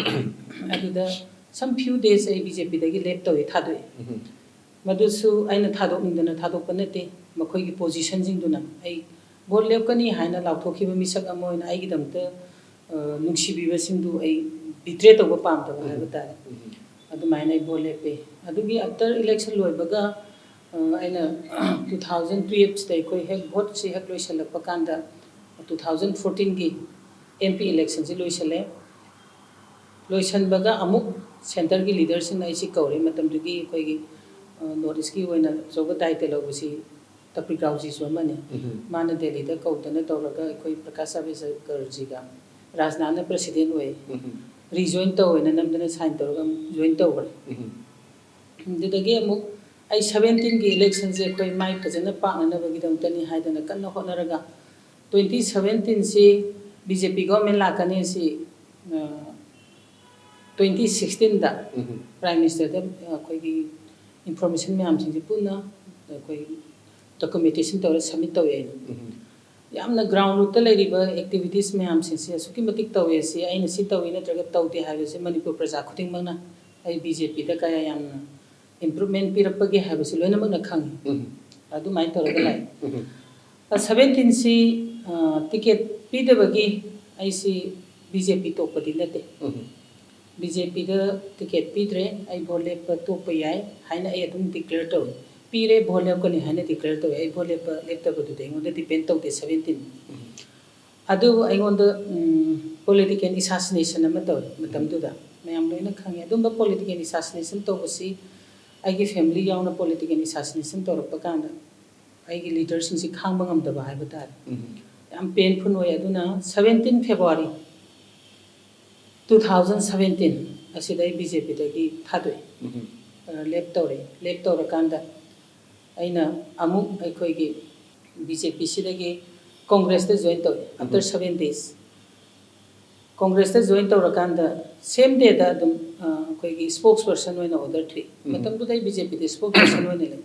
ꯑꯗꯨꯗ some few days ꯑꯩ ꯕꯤ ꯖꯦ ꯄꯤꯗꯒꯤ ꯂꯦꯞ ꯇꯧꯋꯦ, ꯊꯥꯗꯣꯛꯑꯦ꯫ ꯃꯗꯨꯁꯨ ꯑꯩꯅ ꯊꯥꯗꯣꯛꯅꯤꯡꯗꯅ ꯊꯥꯗꯣꯛꯄ ꯅꯠꯇꯦ꯫ ꯃꯈꯣꯏꯒꯤ ꯄꯣꯖꯤꯁꯟꯁꯤꯡꯗꯨꯅ ꯑꯩ ꯚꯣꯠ ꯂꯦꯞꯀꯅꯤ ꯍꯥꯏꯅ ꯂꯥꯎꯊꯣꯛꯈꯤꯕ ꯃꯤꯁꯛ ꯑꯃ ꯑꯣꯏꯅ ꯑꯩꯒꯤꯗꯃꯛꯇ, ꯑ, ꯅꯨꯡꯁꯤꯕꯤꯕꯁꯤꯡꯗꯨ ꯑꯩ ꯕꯤꯇ꯭ꯔꯦ ꯇꯧꯕ ꯄꯥꯝꯗꯕ ꯍꯥꯏꯕ ꯇꯥꯔꯦ꯫ ꯑꯗꯨꯃꯥꯏꯅ ꯑꯩ ꯚꯣꯠ ꯂꯦꯞꯄꯦ꯫ ꯑꯗꯨꯒꯤ ꯑꯥꯐꯇꯔ ꯏꯂꯦꯛꯁꯟ ꯂꯣꯏꯕꯒ, ꯑ, ꯑꯩꯅ ꯇꯨ ꯊꯥꯎꯖꯟ ꯇꯨꯌꯦꯜꯞꯁꯤꯗ ꯑꯩꯈꯣꯏ ꯍꯦꯛ ꯚꯣꯠꯁꯤ ꯍꯦꯛ ꯂꯣꯏꯁꯤꯜꯂꯛꯄ ꯀꯥꯟꯗ, ꯇꯨ ꯊꯥꯎꯖꯟ ꯐꯣꯔꯇꯤꯟꯒꯤ ꯑꯦꯝ ꯄꯤ ꯏꯂꯦꯛꯁꯟꯁꯤ ꯂꯣꯏꯁꯤꯜꯂꯦ꯫ ꯂꯣꯏꯁꯤꯟꯕꯒ ꯑꯃꯨꯛ ꯁꯦꯟꯇꯔꯒꯤ ꯂꯤꯗꯔꯁꯤꯡꯅ ꯑꯩꯁꯤ ꯀꯧꯔꯦ꯫ ꯃꯇꯝꯗꯨꯒꯤ ꯑꯩꯈꯣꯏꯒꯤ, ꯑ, ꯅꯣꯔꯠ ꯏꯁꯀꯤ ꯑꯣꯏꯅ ꯑꯆꯧꯕ ꯗꯥꯏꯇ ꯂꯧꯕꯁꯤ ꯇꯄ꯭ꯔꯤꯒꯥꯎꯖꯤꯁꯨ ꯑꯃꯅꯤ꯫ ꯃꯥꯅ ꯗꯦꯜꯂꯤꯗ ꯀꯧꯗꯅ ꯇꯧꯔꯒ ꯑꯩꯈꯣꯏ ꯄ꯭ꯔꯀꯥꯁ ꯖꯥꯕꯦꯗꯀꯔꯖꯤꯒ ꯔꯥꯖꯅꯥꯊꯅ ꯄ꯭ꯔꯁꯤꯗꯦꯟ ꯑꯣꯏ꯫ ꯔꯤꯖꯣꯏꯟ ꯇꯧꯋꯦꯅ ꯅꯝꯗꯅ ꯁꯥꯏꯟ ꯇꯧꯔꯒ ꯑꯃꯨꯛ ꯖꯣꯏꯟ ꯇꯧꯈ꯭ꯔꯦ꯫ ꯑꯗꯨꯗꯒꯤ ꯑꯃꯨꯛ ꯑꯩ ꯁꯕꯦꯟꯇꯤꯟꯒꯤ ꯏꯂꯦꯛꯁꯟꯁꯦ ꯑꯩꯈꯣꯏ ꯃꯥꯏ ꯐꯖꯅ ꯄꯥꯛꯅꯅꯕꯒꯤꯗꯃꯛꯇꯅꯤ ꯍꯥꯏꯗꯅ ꯀꯟꯅ ꯍꯣꯠꯅꯔꯒ, ꯇ꯭ꯋꯦꯟꯇꯤ ꯁꯕꯦꯟꯇꯤꯟꯁꯤ ꯕꯤ ꯖꯦ ꯄꯤ ꯒꯣꯔꯃꯦꯟ ꯂꯥꯛꯀꯅꯤ ꯁꯤ, ꯑ, ꯇ꯭ꯋꯦꯟꯇꯤ ꯁꯤꯛꯁꯇꯤꯟꯗ ꯄ꯭ꯔꯥꯏꯝ ꯃꯤꯅꯤꯁꯇꯔꯗ ꯑꯩꯈꯣꯏꯒꯤ ꯏꯟꯐꯣꯔꯃꯦꯁꯟ ꯃꯌꯥꯝꯁꯤꯡꯁꯦ ꯄꯨꯟꯅ ꯑꯩꯈꯣꯏ ꯗꯣꯀꯨꯃꯦꯟꯇꯦꯁꯟ ꯇꯧꯔ ꯁꯕꯃꯤꯠ ꯇꯧꯋꯦ ꯑꯩꯅ꯫ ꯌꯥꯝꯅ ꯒ꯭ꯔꯥꯎꯟ ꯔꯨꯠꯇ ꯂꯩꯔꯤꯕ ꯑꯦꯛꯇꯤꯚꯤꯇꯤꯁ ꯃꯌꯥꯝꯁꯤꯡꯁꯦ ꯑꯁꯨꯛꯀꯤ ꯃꯇꯤꯛ ꯇꯧꯋꯦ, ꯁꯤ ꯑꯩꯅ ꯁꯤ ꯇꯧꯏ ꯅꯠꯇ꯭ꯔꯒ ꯇꯧꯗꯦ ꯍꯥꯏꯕꯁꯦ ꯃꯅꯤꯄꯨꯔ ꯄ꯭ꯔꯖꯥ ꯈꯨꯗꯤꯡꯃꯛꯅ ꯑꯩ ꯕꯤ ꯖꯦ ꯄꯤꯗ ꯀꯌꯥ ꯌꯥꯝꯅ ꯏꯝꯄ꯭ꯔꯨꯚꯃꯦꯟ ꯄꯤꯔꯛꯄꯒꯦ ꯍꯥꯏꯕꯁꯤ ꯂꯣꯏꯅꯃꯛꯅ ꯈꯪꯉꯤ꯫ ꯑꯗꯨꯃꯥꯏꯅ ꯇꯧꯔꯒ ꯂꯥꯛꯑꯦ꯫ ꯁꯚꯦꯟꯇꯤꯟꯁꯤ ꯇꯤꯀꯦꯠ ꯄꯤꯗꯕꯒꯤ ꯑꯩꯁꯤ ꯕꯤ ꯖꯦ ꯄꯤ ꯇꯣꯛꯄꯗꯤ ꯅꯠꯇꯦ꯫ ꯕꯤ ꯖꯦ ꯄꯤꯗ ꯇꯤꯀꯦꯠ ꯄꯤꯗ꯭ꯔꯦ, ꯑꯩ ꯚꯣꯠ ꯂꯦꯞꯄ ꯇꯣꯛꯄ ꯌꯥꯏ ꯍꯥꯏꯅ ꯑꯩ ꯑꯗꯨꯝ ꯗꯤꯀ꯭ꯂꯦꯌꯔ ꯇꯧꯏ꯫ ꯄꯤꯔꯦ, ꯚꯣꯠ ꯂꯦꯞꯀꯅꯤ ꯍꯥꯏꯅ ꯗꯤꯀ꯭ꯂꯦꯌꯔ ꯇꯧꯏ꯫ ꯑꯩ ꯚꯣꯠ ꯂꯦꯞꯄ ꯂꯦꯞꯇꯕꯗꯨꯗꯤ ꯑꯩꯉꯣꯟꯗ ꯗꯤꯄꯦꯟ ꯇꯧꯗꯦ ꯁꯚꯦꯟꯇꯤꯟ꯫ ꯑꯗꯨꯕꯨ ꯑꯩꯉꯣꯟꯗ ꯄꯣꯂꯤꯇꯤꯀꯦꯜ ꯑꯦꯁꯥꯁꯤꯅꯦꯁꯟ ꯑꯃ ꯇꯧꯏ ꯃꯇꯝꯗꯨꯗ꯫ ꯃꯌꯥꯝ ꯂꯣꯏꯅ ꯈꯪꯉꯤ꯫ ꯑꯗꯨꯝꯕ ꯄꯣꯂꯤꯇꯤꯀꯦꯜ ꯑꯦꯁꯥꯁꯤꯅꯦꯁꯟ ꯇꯧꯕꯁꯤ ꯑꯩꯒꯤ ꯐꯦꯃꯤꯂꯤ ꯌꯥꯎꯅ ꯄꯣꯂꯤꯇꯤꯀꯦꯜ ꯑꯦꯁꯥꯁꯤꯅꯦꯁꯟ ꯇꯧꯔꯛꯄ ꯀꯥꯟꯗ ꯑꯩꯒꯤ ꯂꯤꯗꯔꯁꯤꯡꯁꯤ ꯈꯥꯡꯕ ꯉꯝꯗꯕ ꯍꯥꯏꯕ ꯇꯥꯔꯦ꯫ ꯌꯥꯝ ꯄꯦꯟꯐꯨꯜ ꯑꯣꯏ꯫ ꯑꯗꯨꯅ seventeen February two thousand seventeen ꯑꯁꯤꯗ ꯑꯩ ꯕꯤ ꯖꯦ ꯄꯤꯗꯒꯤ ꯊꯥꯗꯣꯛꯑꯦ, ꯂꯦꯞ ꯇꯧꯔꯦ꯫ ꯂꯦꯞ ꯇꯧꯔꯀꯥꯟꯗ ꯑꯩꯅ ꯑꯃꯨꯛ ꯑꯩꯈꯣꯏꯒꯤ ꯕꯤ ꯖꯦ ꯄꯤꯁꯤꯗꯒꯤ ꯀꯣꯡꯒ꯭ꯔꯦꯁꯇ ꯖꯣꯏꯟ ꯇꯧꯏ꯫ ꯑꯥꯐꯇꯔ ꯁꯚꯦꯟ ꯗꯦꯖ ꯀꯣꯡꯒ꯭ꯔꯦꯁꯇ ꯖꯣꯏꯟ ꯇꯧꯔꯀꯥꯟꯗ ꯁꯦꯝ ꯗꯦꯗ ꯑꯗꯨꯝ ꯑꯩꯈꯣꯏꯒꯤ ꯁ꯭ꯄꯣꯛꯁ ꯄꯔꯁꯟ ꯑꯣꯏꯅ ꯑꯣꯔꯗꯔ ꯊꯣꯛꯏ꯫ ꯃꯇꯝꯗꯨꯗ ꯑꯩ ꯕꯤ ꯖꯦ ꯄꯤꯗ ꯁ꯭ꯄꯣꯛꯁ ꯄꯔꯁꯟ ꯑꯣꯏꯅ ꯂꯩ꯫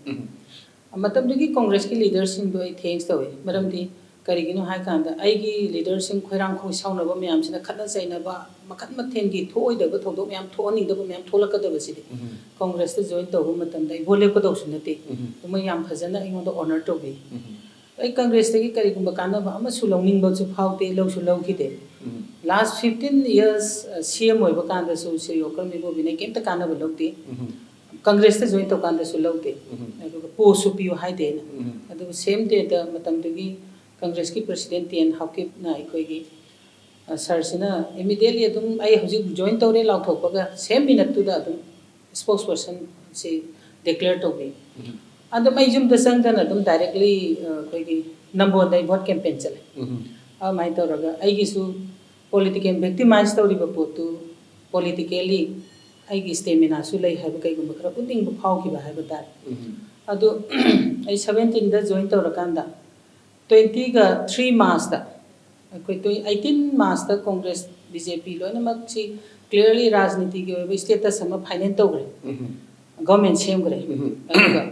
ꯃꯇꯝꯗꯨꯒꯤ ꯀꯣꯡꯒ꯭ꯔꯦꯁꯀꯤ ꯂꯤꯗꯔꯁꯤꯡꯗꯣ ꯑꯩ ꯊꯦꯡꯛꯁ ꯇꯧꯏ꯫ ꯃꯔꯝꯗꯤ ꯀꯔꯤꯒꯤꯅꯣ ꯍꯥꯏꯀꯥꯟꯗ ꯑꯩꯒꯤ ꯂꯤꯗꯔꯁꯤꯡ ꯈꯣꯏꯔꯥꯡ ꯈꯣꯏꯁꯥꯎꯅꯕ ꯃꯌꯥꯝꯁꯤꯅ, ꯈꯠꯅ ꯆꯩꯅꯕ ꯃꯈꯟ ꯃꯊꯦꯜꯒꯤ ꯊꯣꯛꯑꯣꯏꯗꯕ ꯊꯧꯗꯣꯛ ꯃꯌꯥꯝ ꯊꯣꯛꯍꯟꯅꯤꯡꯗꯕ ꯃꯌꯥꯝ ꯊꯣꯛꯂꯛꯀꯗꯕꯁꯤꯗꯤ ꯀꯣꯡꯒ꯭ꯔꯦꯁꯇ ꯖꯣꯏꯟ ꯇꯧꯕ ꯃꯇꯝꯗ ꯑꯩ ꯚꯣꯠ ꯂꯦꯞꯀꯗꯧꯁꯨ ꯅꯠꯇꯦ꯫ ꯑꯗꯨ ꯃꯣꯏ ꯌꯥꯝ ꯐꯖꯅ ꯑꯩꯉꯣꯟꯗ ꯑꯣꯅꯔ ꯇꯧꯕꯤ꯫ ꯑꯩ ꯀꯪꯒ꯭ꯔꯦꯁꯇꯒꯤ ꯀꯔꯤꯒꯨꯝꯕ ꯀꯥꯟꯅꯕ ꯑꯃꯁꯨ ꯂꯧꯅꯤꯡꯕꯁꯨ ꯐꯥꯎꯗꯦ, ꯂꯧꯁꯨ ꯂꯧꯈꯤꯗꯦ꯫ ꯂꯥꯁ ꯐꯤꯐꯇꯤꯟ ꯏꯌꯔꯁ ꯁꯤ ꯑꯦꯝ ꯑꯣꯏꯕ ꯀꯥꯟꯗꯁꯨ ꯁ꯭ꯔꯤ ꯋꯥꯀꯔ ꯃꯤꯕꯣꯕꯤꯅ ꯀꯩꯝꯇ ꯀꯥꯟꯅꯕ ꯂꯧꯗꯦ꯫ ꯀꯪꯒ꯭ꯔꯦꯁꯇ ꯖꯣꯏꯟ ꯇꯧꯀꯥꯟꯗꯁꯨ ꯂꯧꯗꯦ꯫ ꯑꯗꯨꯒ ꯄꯣꯁꯁꯨ ꯄꯤꯌꯨ ꯍꯥꯏꯗꯦ ꯑꯩꯅ꯫ ꯑꯗꯨꯒ ꯁꯦꯝ ꯗꯦꯗ ꯃꯇꯝꯗꯨꯒꯤ ꯀꯪꯒ꯭ꯔꯦꯁꯀꯤ ꯄ꯭ꯔꯁꯤꯗꯦꯟ ꯇꯤ ꯑꯦꯟ ꯍꯥꯎꯀꯤꯞꯅ ꯑꯩꯈꯣꯏꯒꯤ ꯁꯥꯔꯁꯤꯅ ꯏꯃꯤꯗꯤꯌꯦꯠꯂꯤ ꯑꯗꯨꯝ ꯑꯩ ꯍꯧꯖꯤꯛ ꯖꯣꯏꯟ ꯇꯧꯔꯦ ꯂꯥꯎꯊꯣꯛꯄꯒ ꯁꯦꯝ ꯃꯤꯅꯠꯇꯨꯗ ꯑꯗꯨꯝ ꯁ꯭ꯄꯣꯛꯁ ꯄꯔꯁꯟꯁꯤ ꯗꯤꯀ꯭ꯂꯦꯌꯔ ꯇꯧꯕꯤ꯫ ꯑꯗꯨꯝ ꯑꯩ ꯌꯨꯝꯗ ꯆꯪꯗꯅ ꯑꯗꯨꯝ ꯗꯥꯏꯔꯦꯛꯂꯤ ꯑꯩꯈꯣꯏꯒꯤ ꯅꯝꯕꯣꯟꯗ ꯑꯩ ꯚꯣꯠ ꯀꯦꯝꯄꯦꯟ ꯆꯠꯂꯦ꯫ ꯑꯗꯨꯃꯥꯏꯅ ꯇꯧꯔꯒ ꯑꯩꯒꯤꯁꯨ ꯄꯣꯂꯤꯇꯤꯀꯦꯜ ꯚꯤꯛꯇꯤꯃꯥꯏꯁ ꯇꯧꯔꯤꯕ ꯄꯣꯠꯇꯨ ꯄꯣꯂꯤꯇꯤꯀꯦꯜꯂꯤ ꯑꯩꯒꯤ ꯁ꯭ꯇꯦꯃꯤꯅꯥꯁꯨ ꯂꯩ ꯍꯥꯏꯕ ꯀꯩꯒꯨꯝꯕ ꯈꯔ ꯎꯠꯅꯤꯡꯕ ꯐꯥꯎꯈꯤꯕ ꯍꯥꯏꯕ ꯇꯥꯔꯦ꯫ ꯑꯗꯨ ꯑꯩ ꯁꯚꯦꯟꯇꯤꯟꯗ ꯖꯣꯏꯟ ꯇꯧꯔꯀꯥꯟꯗ ꯇ꯭ꯋꯦꯟꯇꯤꯒ ꯊ꯭ꯔꯤ ꯃꯥꯔꯁꯇ ꯑꯩꯈꯣꯏ ꯇ꯭ꯋꯦ ꯑꯩꯇꯤꯟ ꯃꯥꯔꯁꯇ ꯀꯣꯡꯒ꯭ꯔꯦꯁ ꯕꯤ ꯖꯦ ꯄꯤ ꯂꯣꯏꯅꯃꯛꯁꯤ ꯀ꯭ꯂꯤꯌꯔꯂꯤ ꯔꯥꯖꯅꯤꯇꯤꯒꯤ ꯑꯣꯏꯕ ꯁ꯭ꯇꯦꯇꯁ ꯑꯃ ꯐꯥꯏꯅꯦꯜ ꯇꯧꯈ꯭ꯔꯦ꯫ ꯒꯚꯔꯟꯃꯦꯟ ꯁꯦꯝꯈ꯭ꯔꯦ꯫ ꯑꯗꯨꯒ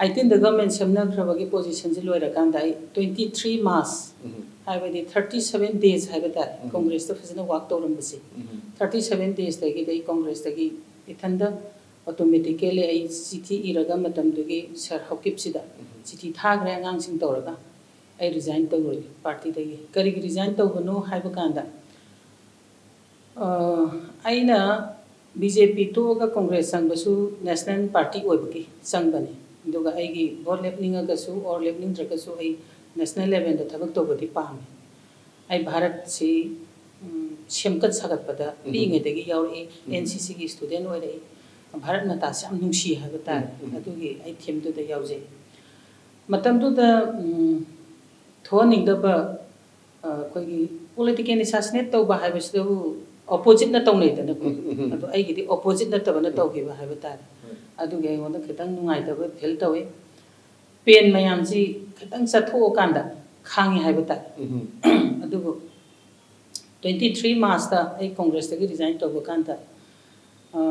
ꯑꯩꯇꯤꯟꯗ ꯒꯚꯔꯟꯃꯦꯟ ꯁꯦꯝꯅꯈ꯭ꯔꯕꯒꯤ ꯄꯣꯖꯤꯁꯟꯁꯤ ꯂꯣꯏꯔꯀꯥꯟꯗ ꯑꯩ ꯇ꯭ꯋꯦꯟꯇꯤ ꯊ꯭ꯔꯤ ꯃꯥꯔꯁ ꯍꯥꯏꯕꯗꯤ ꯊꯥꯔꯇꯤ ꯁꯚꯦꯟ ꯗꯦꯖ ꯍꯥꯏꯕ ꯇꯥꯔꯦ, ꯀꯣꯡꯒ꯭ꯔꯦꯁꯇ ꯐꯖꯅ ꯋꯥꯛ ꯇꯧꯔꯝꯕꯁꯦ꯫ ꯊꯥꯔꯇꯤ ꯁꯚꯦꯟ ꯗꯦꯖꯇꯒꯤꯗꯤ ꯑꯩ ꯀꯣꯡꯒ꯭ꯔꯦꯁꯇꯒꯤ ꯏꯊꯟꯗ ꯑꯣꯇꯣꯃꯦꯇꯤꯀꯦꯜꯂꯤ ꯑꯩ ꯆꯤꯊꯤ ꯏꯔꯒ ꯃꯇꯝꯗꯨꯒꯤ ꯁꯥꯔ ꯍꯥꯎꯀꯤꯞꯁꯤꯗ ꯆꯤꯊꯤ ꯊꯥꯈ꯭ꯔꯦ ꯑꯉꯥꯡꯁꯤꯡ ꯇꯧꯔꯒ꯫ ꯑꯩ ꯔꯤꯖꯥꯏꯟ ꯇꯧꯔꯦ ꯄꯥꯔꯇꯤꯗꯒꯤ꯫ ꯀꯔꯤꯒꯤ ꯔꯤꯖꯥꯏꯟ ꯇꯧꯕꯅꯣ ꯍꯥꯏꯕ ꯀꯥꯟꯗ, ꯑ, ꯑꯩꯅ ꯕꯤ ꯖꯦ ꯄꯤ ꯇꯣꯛꯑꯒ ꯀꯣꯡꯒ꯭ꯔꯦꯁ ꯆꯪꯕꯁꯨ ꯅꯦꯁꯅꯦꯜ ꯄꯥꯔꯇꯤ ꯑꯣꯏꯕꯒꯤ ꯆꯪꯕꯅꯤ꯫ ꯑꯗꯨꯒ ꯑꯩꯒꯤ ꯚꯣꯠ ꯂꯦꯞꯅꯤꯡꯉꯒꯁꯨ ꯑꯣꯔ ꯂꯦꯞꯅꯤꯡꯗ꯭ꯔꯒꯁꯨ ꯑꯩ ꯅꯦꯁꯅꯦꯜ ꯂꯦꯚꯦꯜꯗ ꯊꯕꯛ ꯇꯧꯕꯗꯤ ꯄꯥꯝꯃꯤ꯫ ꯑꯩ ꯚꯥꯔꯠꯁꯤ, ꯎꯝ, ꯁꯦꯝꯒꯠ ꯁꯥꯒꯠꯄꯗ ꯎꯝ꯫ ꯄꯤꯛꯏꯉꯩꯗꯒꯤ ꯌꯥꯎꯔꯛꯏ, ꯎꯝ꯫ ꯑꯦꯟ ꯁꯤ ꯁꯤꯒꯤ ꯏꯁꯇꯨꯗꯦꯟ ꯑꯣꯏꯔꯛꯏ, ꯚꯥꯔꯠ ꯃꯇꯥꯁꯤ ꯌꯥꯝ ꯅꯨꯡꯁꯤ ꯍꯥꯏꯕ ꯇꯥꯔꯦ꯫ ꯎꯝ, ꯎꯝ꯫ ꯑꯗꯨꯒꯤ ꯑꯩ ꯊꯤꯝꯗꯨꯗ ꯌꯥꯎꯖꯩ꯫ ꯃꯇꯝꯗꯨꯗ, ꯎꯝ, ꯊꯣꯛꯍꯟꯅꯤꯡꯗꯕ, ꯑ, ꯑꯩꯈꯣꯏꯒꯤ ꯄꯣꯂꯤꯇꯤꯀꯦꯜ ꯑꯦꯁꯥꯁꯤꯅꯦꯠ ꯇꯧꯕ ꯍꯥꯏꯕꯁꯤꯗꯕꯨ ꯑꯣꯄꯣꯖꯤꯠꯅ ꯇꯧꯅꯩꯗꯅꯀꯣ꯫ ꯎꯝ, ꯎꯝ, ꯎꯝ꯫ ꯑꯗꯣ ꯑꯩꯒꯤꯗꯤ ꯑꯣꯄꯣꯖꯤꯠ ꯅꯠꯇꯕꯅ ꯎꯝ꯫ ꯇꯧꯈꯤꯕ ꯍꯥꯏꯕ ꯇꯥꯔꯦ꯫ ꯍꯣꯏ꯫ ꯑꯗꯨꯒꯤ ꯑꯩꯉꯣꯟꯗ ꯈꯤꯇꯪ ꯅꯨꯡꯉꯥꯏꯇꯕ ꯐꯤꯜ ꯇꯧꯋꯤ꯫ ꯄꯦꯟ ꯃꯌꯥꯝꯁꯤ ꯈꯤꯇꯪ ꯆꯠꯊꯣꯛꯑꯀꯥꯟꯗ ꯈꯥꯡꯉꯤ ꯍꯥꯏꯕ ꯇꯥꯔꯦ꯫ ꯎꯝ꯫ ꯑꯗꯨꯕꯨ twenty three ꯃꯥꯔꯆꯇ ꯑꯩ ꯀꯣꯡꯒ꯭ꯔꯦꯁꯇꯒꯤ ꯔꯤꯖꯥꯏꯟ ꯇꯧꯕ ꯀꯥꯟꯗ, ꯑ,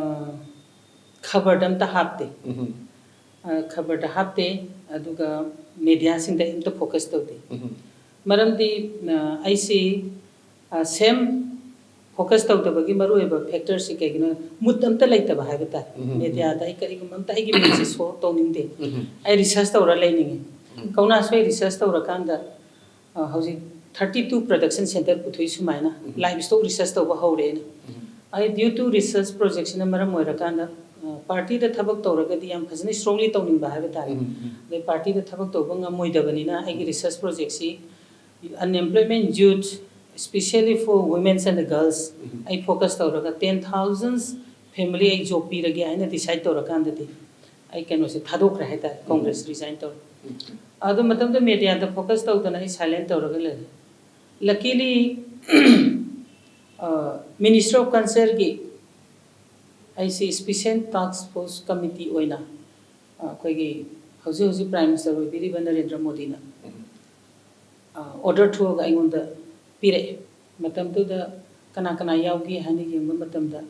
ꯈꯕꯔꯗ ꯑꯝꯇ ꯍꯥꯞꯇꯦ꯫ ꯎꯝ꯫ ꯑ, ꯈꯕꯔꯗ ꯍꯥꯞꯇꯦ, ꯑꯗꯨꯒ ꯃꯦꯗꯤꯌꯥꯁꯤꯡꯗ ꯑꯝꯇ ꯐꯣꯀꯁ ꯇꯧꯗꯦ꯫ ꯎꯝ꯫ ꯃꯔꯝꯗꯤ, ꯑ, ꯑꯩꯁꯤ, ꯑ, ꯁꯦꯝ ꯐꯣꯀꯁ ꯇꯧꯗꯕꯒꯤ ꯃꯔꯨꯑꯣꯏꯕ ꯐꯦꯛꯇꯔꯁꯤ ꯀꯩꯒꯤꯅꯣ? ꯃꯨꯠ ꯑꯝꯇ ꯂꯩꯇꯕ ꯍꯥꯏꯕ ꯇꯥꯔꯦ꯫ ꯎꯝ, ꯎꯝ, ꯎꯝ꯫ ꯃꯦꯗꯤꯌꯥꯗ ꯑꯩ ꯀꯔꯤꯒꯨꯝꯕ ꯑꯝꯇ ꯑꯩꯒꯤ ꯃꯤꯠꯁꯦ ꯁꯣ ꯇꯧꯅꯤꯡꯗꯦ꯫ ꯎꯝ, ꯎꯝ꯫ ꯑꯩ ꯔꯤꯁꯔꯁ ꯇꯧꯔ ꯂꯩꯅꯤꯡꯉꯤ꯫ ꯎꯝ꯫ ꯀꯧꯅꯥꯁꯨ ꯑꯩ ꯔꯤꯁꯔꯁ ꯇꯧꯔꯀꯥꯟꯗ, ꯑ, ꯍꯧꯖꯤꯛ thirty two production center ꯄꯨꯊꯣꯛꯏ ꯁꯨꯃꯥꯏꯅ꯫ ꯎꯝ꯫ ꯂꯥꯏꯞ ꯏꯁꯇꯣꯛ ꯔꯤꯁꯔꯁ ꯇꯧꯕ ꯍꯧꯔꯦ ꯑꯩꯅ꯫ ꯎꯝ꯫ ꯑꯩ due to research projectꯁꯤꯅ ꯃꯔꯝ ꯑꯣꯏꯔꯀꯥꯟꯗ, ꯑ, ꯄꯥꯔꯇꯤꯗ ꯊꯕꯛ ꯇꯧꯔꯒꯗꯤ ꯌꯥꯝ ꯐꯖꯅ strongly ꯇꯧꯅꯤꯡꯕ ꯍꯥꯏꯕ ꯇꯥꯔꯦ꯫ ꯎꯝ, ꯎꯝ꯫ ꯑꯗꯩ ꯄꯥꯔꯇꯤꯗ ꯊꯕꯛ ꯇꯧꯕ ꯉꯝꯃꯣꯏꯗꯕꯅꯤꯅ ꯑꯩꯒꯤ ꯎꯝ꯫ ꯔꯤꯁꯔꯁ ꯄ꯭ꯔꯣꯖꯦꯛꯁꯤ unemployment youth, especially for women's and girls, ꯎꯝ꯫ ꯑꯩ ꯐꯣꯀꯁ ꯇꯧꯔꯒ ten thousands family ꯑꯩ ꯖꯣꯕ ꯄꯤꯔꯒꯦ ꯍꯥꯏꯅ ꯗꯤꯁꯥꯏꯠ ꯇꯧꯔꯀꯥꯟꯗꯗꯤ ꯑꯩ ꯀꯩꯅꯣꯁꯦ ꯊꯥꯗꯣꯛꯈ꯭ꯔꯦ ꯍꯥꯏ ꯇꯥꯔꯦ, ꯎꯝ꯫ ꯀꯣꯡꯒ꯭ꯔꯦꯁ ꯔꯤꯖꯥꯏꯟ ꯇꯧꯔꯦ꯫ ꯎꯝ꯫ ꯑꯗꯨ ꯃꯇꯝꯗ ꯃꯦꯗꯤꯌꯥꯗ ꯐꯣꯀꯁ ꯇꯧꯗꯅ ꯑꯩ ꯁꯥꯏꯂꯦꯟ ꯇꯧꯔꯒ ꯂꯩꯔꯦ꯫ Luckily, ꯑ, Ministry of Cultureꯒꯤ ꯑꯩꯁꯤ special task force committee ꯑꯣꯏꯅ, ꯑ, ꯑꯩꯈꯣꯏꯒꯤ ꯍꯧꯖꯤꯛ ꯍꯧꯖꯤꯛ ꯄ꯭ꯔꯥꯏꯝ ꯃꯤꯅꯤꯁꯇꯔ ꯑꯣꯏꯕꯤꯔꯤꯕ ꯅꯔꯦꯟꯗ꯭ꯔ ꯃꯣꯗꯤꯅ, ꯎꯝ꯫ ꯑ, ꯑꯣꯔꯗꯔ ꯊꯣꯛꯑꯒ ꯑꯩꯉꯣꯟꯗ ꯄꯤꯔꯛꯑꯦ꯫ ꯃꯇꯝꯗꯨꯗ ꯀꯅꯥ ꯀꯅꯥ ꯌꯥꯎꯒꯦ ꯍꯥꯏꯅ ꯌꯦꯡꯕ ꯃꯇꯝꯗ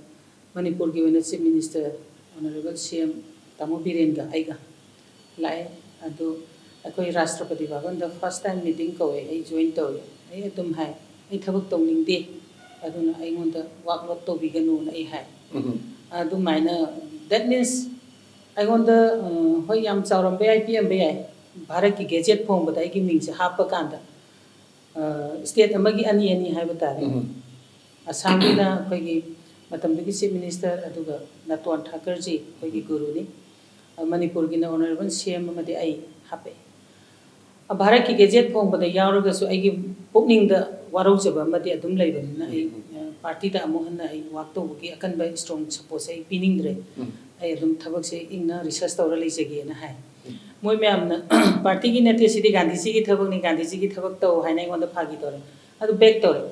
ꯃꯅꯤꯄꯨꯔꯒꯤ ꯑꯣꯏꯅ ꯆꯤꯐ ꯃꯤꯅꯤꯁꯇꯔ ꯑꯣꯅꯔꯦꯕꯜ ꯁꯤ ꯑꯦꯝ ꯇꯥꯃꯣ ꯕꯤꯔꯦꯟꯒ ꯑꯩꯒ ꯂꯥꯛꯑꯦ꯫ ꯑꯗꯨ ꯑꯩꯈꯣꯏ ꯔꯥꯁꯇ꯭ꯔꯄꯇꯤ ꯚꯕꯟꯗ first time meeting ꯀꯧꯋꯦ, ꯑꯩ ꯖꯣꯏꯟ ꯇꯧꯋꯦ꯫ ꯑꯩ ꯑꯗꯨꯝ ꯍꯥꯏ, "ꯑꯩ ꯊꯕꯛ ꯇꯧꯅꯤꯡꯗꯦ, ꯑꯗꯨꯅ ꯑꯩꯉꯣꯟꯗ ꯋꯥꯛꯂꯣꯠ ꯇꯧꯕꯤꯒꯅꯨꯅ" ꯑꯩ ꯍꯥꯏ꯫ ꯎꯝ꯫ ꯑꯗꯨꯃꯥꯏꯅ, that means ꯑꯩꯉꯣꯟꯗ, ꯑ, ꯍꯣꯏ, ꯌꯥꯝ ꯆꯥꯎꯔꯝꯕ ꯌꯥꯏ, ꯄꯤꯛꯑꯝꯕ ꯌꯥꯏ, ꯚꯥꯔꯠꯀꯤ ꯒꯦꯖꯦꯠ ꯐꯣꯡꯕꯗ ꯑꯩꯒꯤ ꯃꯤꯡꯁꯦ ꯍꯥꯞꯄ ꯀꯥꯟꯗ, ꯁ꯭ꯇꯦꯠ ꯑꯃꯒꯤ ꯑꯅꯤ ꯑꯅꯤ ꯍꯥꯏꯕ ꯇꯥꯔꯦ꯫ ꯑꯁꯥꯝꯒꯤꯅ ꯑꯩꯈꯣꯏꯒꯤ ꯃꯇꯝꯗꯨꯒꯤ ꯆꯤꯐ ꯃꯤꯅꯤꯁꯇꯔ, ꯑꯗꯨꯒ ꯅꯇꯣꯟ ꯊꯥꯀꯔꯖꯤ ꯑꯩꯈꯣꯏꯒꯤ ꯒꯨꯔꯨꯅꯤ꯫ ꯃꯅꯤꯄꯨꯔꯒꯤꯅ ꯑꯣꯅꯔꯦꯕꯜ ꯁꯤ ꯑꯦꯝ ꯑꯃꯗꯤ ꯑꯩ ꯍꯥꯞꯄꯛꯑꯦ꯫ ꯚꯥꯔꯠꯀꯤ ꯒꯦꯖꯦꯠ ꯐꯣꯡꯕꯗ ꯌꯥꯎꯔꯒꯁꯨ ꯑꯩꯒꯤ ꯄꯨꯛꯅꯤꯡꯗ ꯋꯥꯔꯧꯖꯕ ꯑꯃꯗꯤ ꯑꯗꯨꯝ ꯂꯩꯕꯅꯤꯅ, ꯑꯩ ꯄꯥꯔꯇꯤꯗ ꯑꯃꯨꯛ ꯍꯟꯅ ꯑꯩ ꯋꯥꯛ ꯇꯧꯕꯒꯤ ꯑꯀꯟꯕ ꯏꯁꯇ꯭ꯔꯣꯡ ꯁꯄꯣꯔꯠꯁꯦ ꯑꯩ ꯄꯤꯅꯤꯡꯗ꯭ꯔꯦ꯫ ꯑꯩ ꯑꯗꯨꯝ ꯊꯕꯛꯁꯦ ꯏꯪꯅ ꯔꯤꯁꯔꯁ ꯇꯧꯔ ꯂꯩꯖꯒꯦꯅ ꯍꯥꯏ꯫ ꯃꯣꯏ ꯃꯌꯥꯝꯅ ꯄꯥꯔꯇꯤꯒꯤ ꯅꯠꯇꯦ, ꯁꯤꯗꯤ ꯒꯥꯟꯙꯤꯖꯤꯒꯤ ꯊꯕꯛꯅꯤ, ꯒꯥꯟꯙꯤꯖꯤꯒꯤ ꯊꯕꯛ ꯇꯧ ꯍꯥꯏꯅ ꯑꯩꯉꯣꯟꯗ ꯐꯥꯒꯤ ꯇꯧꯔꯦ꯫ ꯑꯗꯨ ꯕꯦꯛ ꯇꯧꯔꯦ꯫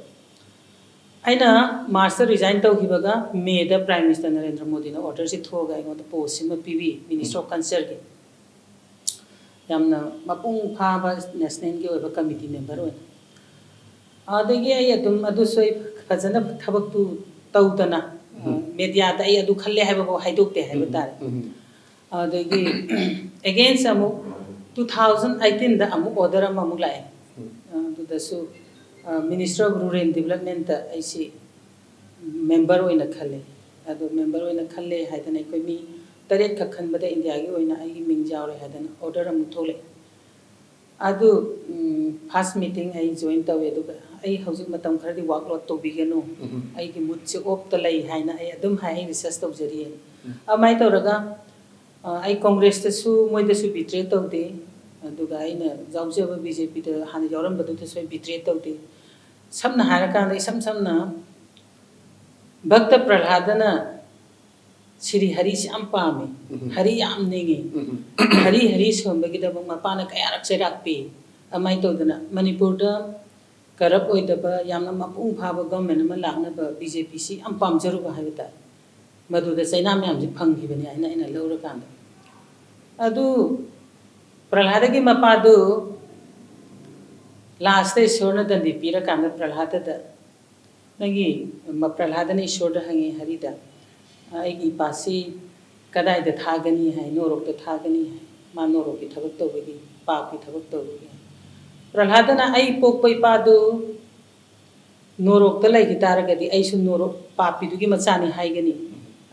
ꯑꯩꯅ ꯃꯥꯔꯁꯇ ꯔꯤꯖꯥꯏꯟ ꯇꯧꯈꯤꯕꯒ ꯃꯦꯗ ꯄ꯭ꯔꯥꯏꯝ ꯃꯤꯅꯤꯁꯇꯔ ꯅꯔꯦꯟꯗ꯭ꯔ ꯃꯣꯗꯤꯅ ꯑꯣꯔꯗꯔꯁꯤ ꯊꯣꯛꯑꯒ ꯑꯩꯉꯣꯟꯗ ꯄꯣꯁ ꯑꯃ ꯄꯤꯕꯤ, ꯃꯤꯅꯤꯁꯇꯔ ꯑꯣꯐ ꯀꯜꯆꯔꯒꯤ꯫ ꯌꯥꯝꯅ ꯃꯄꯨꯡ ꯐꯥꯕ ꯅꯦꯁꯅꯦꯜꯒꯤ ꯑꯣꯏꯕ ꯀꯃꯤꯇꯤ ꯃꯦꯝꯕꯔ ꯑꯣꯏꯅ꯫ ꯑꯗꯒꯤ ꯑꯩ ꯑꯗꯨꯝ ꯑꯗꯨꯁꯨ ꯑꯩ ꯐꯖꯅ ꯊꯕꯛꯇꯨ ꯇꯧꯗꯅ, ꯃꯦꯗꯤꯌꯥꯗ ꯑꯩ ꯑꯗꯨ ꯈꯜꯂꯦ ꯍꯥꯏꯕꯐꯥꯎ ꯍꯥꯏꯗꯣꯛꯇꯦ ꯍꯥꯏꯕ ꯇꯥꯔꯦ꯫ ꯑꯗꯒꯤ ꯑꯦꯒꯦꯟꯁ ꯑꯃꯨꯛ ꯇꯨ ꯊꯥꯎꯖꯟ ꯑꯩꯠꯇꯤꯟꯗ ꯑꯃꯨꯛ ꯑꯣꯔꯗꯔ ꯑꯃꯃꯨꯛ ꯂꯥꯛꯑꯦ꯫ ꯑꯗꯨꯗꯁꯨ ꯃꯤꯅꯤꯁꯇꯔ ꯑꯣꯐ ꯔꯨꯔꯦꯜ ꯗꯤꯕꯂꯞꯃꯦꯟꯇ ꯑꯩꯁꯤ ꯃꯦꯝꯕꯔ ꯑꯣꯏꯅ ꯈꯜꯂꯦ꯫ ꯑꯗꯣ ꯃꯦꯝꯕꯔ ꯑꯣꯏꯅ ꯈꯜꯂꯦ ꯍꯥꯏꯗꯅ ꯑꯩꯈꯣꯏ ꯃꯤ ꯇꯔꯦꯠꯈꯛ ꯈꯟꯕꯗ ꯏꯟꯗꯤꯌꯥꯒꯤ ꯑꯣꯏꯅ ꯑꯩꯒꯤ ꯃꯤꯡ ꯌꯥꯎꯔꯦ ꯍꯥꯏꯗꯅ ꯑꯣꯔꯗꯔ ꯑꯃꯨꯛ ꯊꯣꯛꯂꯛꯑꯦ꯫ ꯑꯗꯨ ꯐꯥꯔꯁ ꯃꯤꯇꯤꯡ ꯑꯩ ꯖꯣꯏꯟ ꯇꯧꯋꯦ, ꯑꯗꯨꯒ ꯑꯩ ꯍꯧꯖꯤꯛ ꯃꯇꯝ ꯈꯔꯗꯤ ꯋꯥꯛꯂꯣꯗ ꯇꯧꯕꯤꯒꯅꯨ, ꯑꯩꯒꯤ ꯃꯨꯠꯁꯦ ꯑꯣꯐꯇ ꯂꯩ ꯍꯥꯏꯅ ꯑꯩ ꯑꯗꯨꯝ ꯍꯥꯏ, ꯑꯩ ꯔꯤꯁꯔꯁ ꯇꯧꯖꯔꯤ꯫ ꯑꯗꯨꯃꯥꯏꯅ ꯇꯧꯔꯒ ꯑ, ꯑꯩ ꯀꯣꯡꯒ꯭ꯔꯦꯁꯇꯁꯨ ꯃꯣꯏꯗꯁꯨ ꯕꯤꯇ꯭ꯔꯦ ꯇꯧꯗꯦ, ꯑꯗꯨꯒ ꯑꯩꯅ ꯌꯥꯎꯖꯕ ꯕꯤ ꯖꯦ ꯄꯤꯗ ꯍꯥꯟꯅ ꯌꯥꯎꯔꯝꯕꯗꯨꯗꯁꯨ ꯑꯩ ꯕꯤꯇ꯭ꯔꯦ ꯇꯧꯗꯦ꯫ ꯁꯝꯅ ꯍꯥꯏꯔꯀꯥꯟꯗ, ꯏꯁꯝ ꯁꯝꯅ ꯚꯛꯇ ꯄ꯭ꯔꯍ꯭ꯂꯥꯗꯅ ꯁꯤꯔꯤ ꯍꯔꯤꯁꯤ ꯌꯥꯝ ꯄꯥꯝꯃꯤ, ꯍꯔꯤ ꯌꯥꯝ ꯅꯤꯡꯉꯤ꯫ ꯍꯔꯤ ꯍꯔꯤ ꯁꯣꯟꯕꯒꯤꯗꯃꯛ ꯃꯄꯥꯅ ꯀꯌꯥꯔꯛ ꯆꯩꯔꯥꯛ ꯄꯤ꯫ ꯑꯗꯨꯃꯥꯏꯅ ꯇꯧꯗꯅ ꯃꯅꯤꯄꯨꯔꯗ ꯀꯔꯞ ꯑꯣꯏꯗꯕ, ꯌꯥꯝꯅ ꯃꯄꯨꯡ ꯐꯥꯕ ꯒꯚꯔꯟꯃꯦꯟ ꯑꯃ ꯂꯥꯛꯅꯕ ꯕꯤ ꯖꯦ ꯄꯤꯁꯤ ꯌꯥꯝ ꯄꯥꯝꯖꯔꯨꯕ ꯍꯥꯏꯕ ꯇꯥꯔꯦ꯫ ꯃꯗꯨꯗ ꯆꯩꯅꯥ ꯃꯌꯥꯝꯁꯤ ꯐꯪꯈꯤꯕꯅꯤ ꯍꯥꯏꯅ ꯑꯩꯅ ꯂꯧꯔꯀꯥꯟꯗ꯫ ꯑꯗꯨ ꯄ꯭ꯔꯍ꯭ꯂꯥꯗꯒꯤ ꯃꯄꯥꯗꯨ ꯂꯥꯁꯇ ꯏꯁꯣꯔꯅ ꯗꯟꯗꯤ ꯄꯤꯔꯀꯥꯟꯗ ꯄ꯭ꯔꯍ꯭ꯂꯥꯗꯗ, ꯅꯪꯒꯤ, ꯃ-, ꯄ꯭ꯔꯍ꯭ꯂꯥꯗꯅ ꯏꯁꯣꯔꯗ ꯍꯪꯉꯤ, ꯍꯔꯤꯗ, "ꯑꯩꯒꯤ ꯏꯄꯥꯁꯤ ꯀꯗꯥꯏꯗ ꯊꯥꯒꯅꯤ?" ꯍꯥꯏ, "ꯅꯣꯔꯣꯛꯇ ꯊꯥꯒꯅꯤ" ꯍꯥꯏ꯫ ꯃꯥ ꯅꯣꯔꯣꯛꯀꯤ ꯊꯕꯛ ꯇꯧꯕꯒꯤ, ꯄꯥꯞꯀꯤ ꯊꯕꯛ ꯇꯧꯕꯒꯤ꯫ ꯄ꯭ꯔꯍ꯭ꯂꯥꯗꯅ, "ꯑꯩ ꯄꯣꯛꯄ ꯏꯄꯥꯗꯨ ꯅꯣꯔꯣꯛꯇ ꯂꯩꯈꯤ ꯇꯥꯔꯒꯗꯤ ꯑꯩꯁꯨ ꯅꯣꯔꯣꯛ ꯄꯥꯞꯄꯤꯗꯨꯒꯤ ꯃꯆꯥꯅꯤ ꯍꯥꯏꯒꯅꯤ,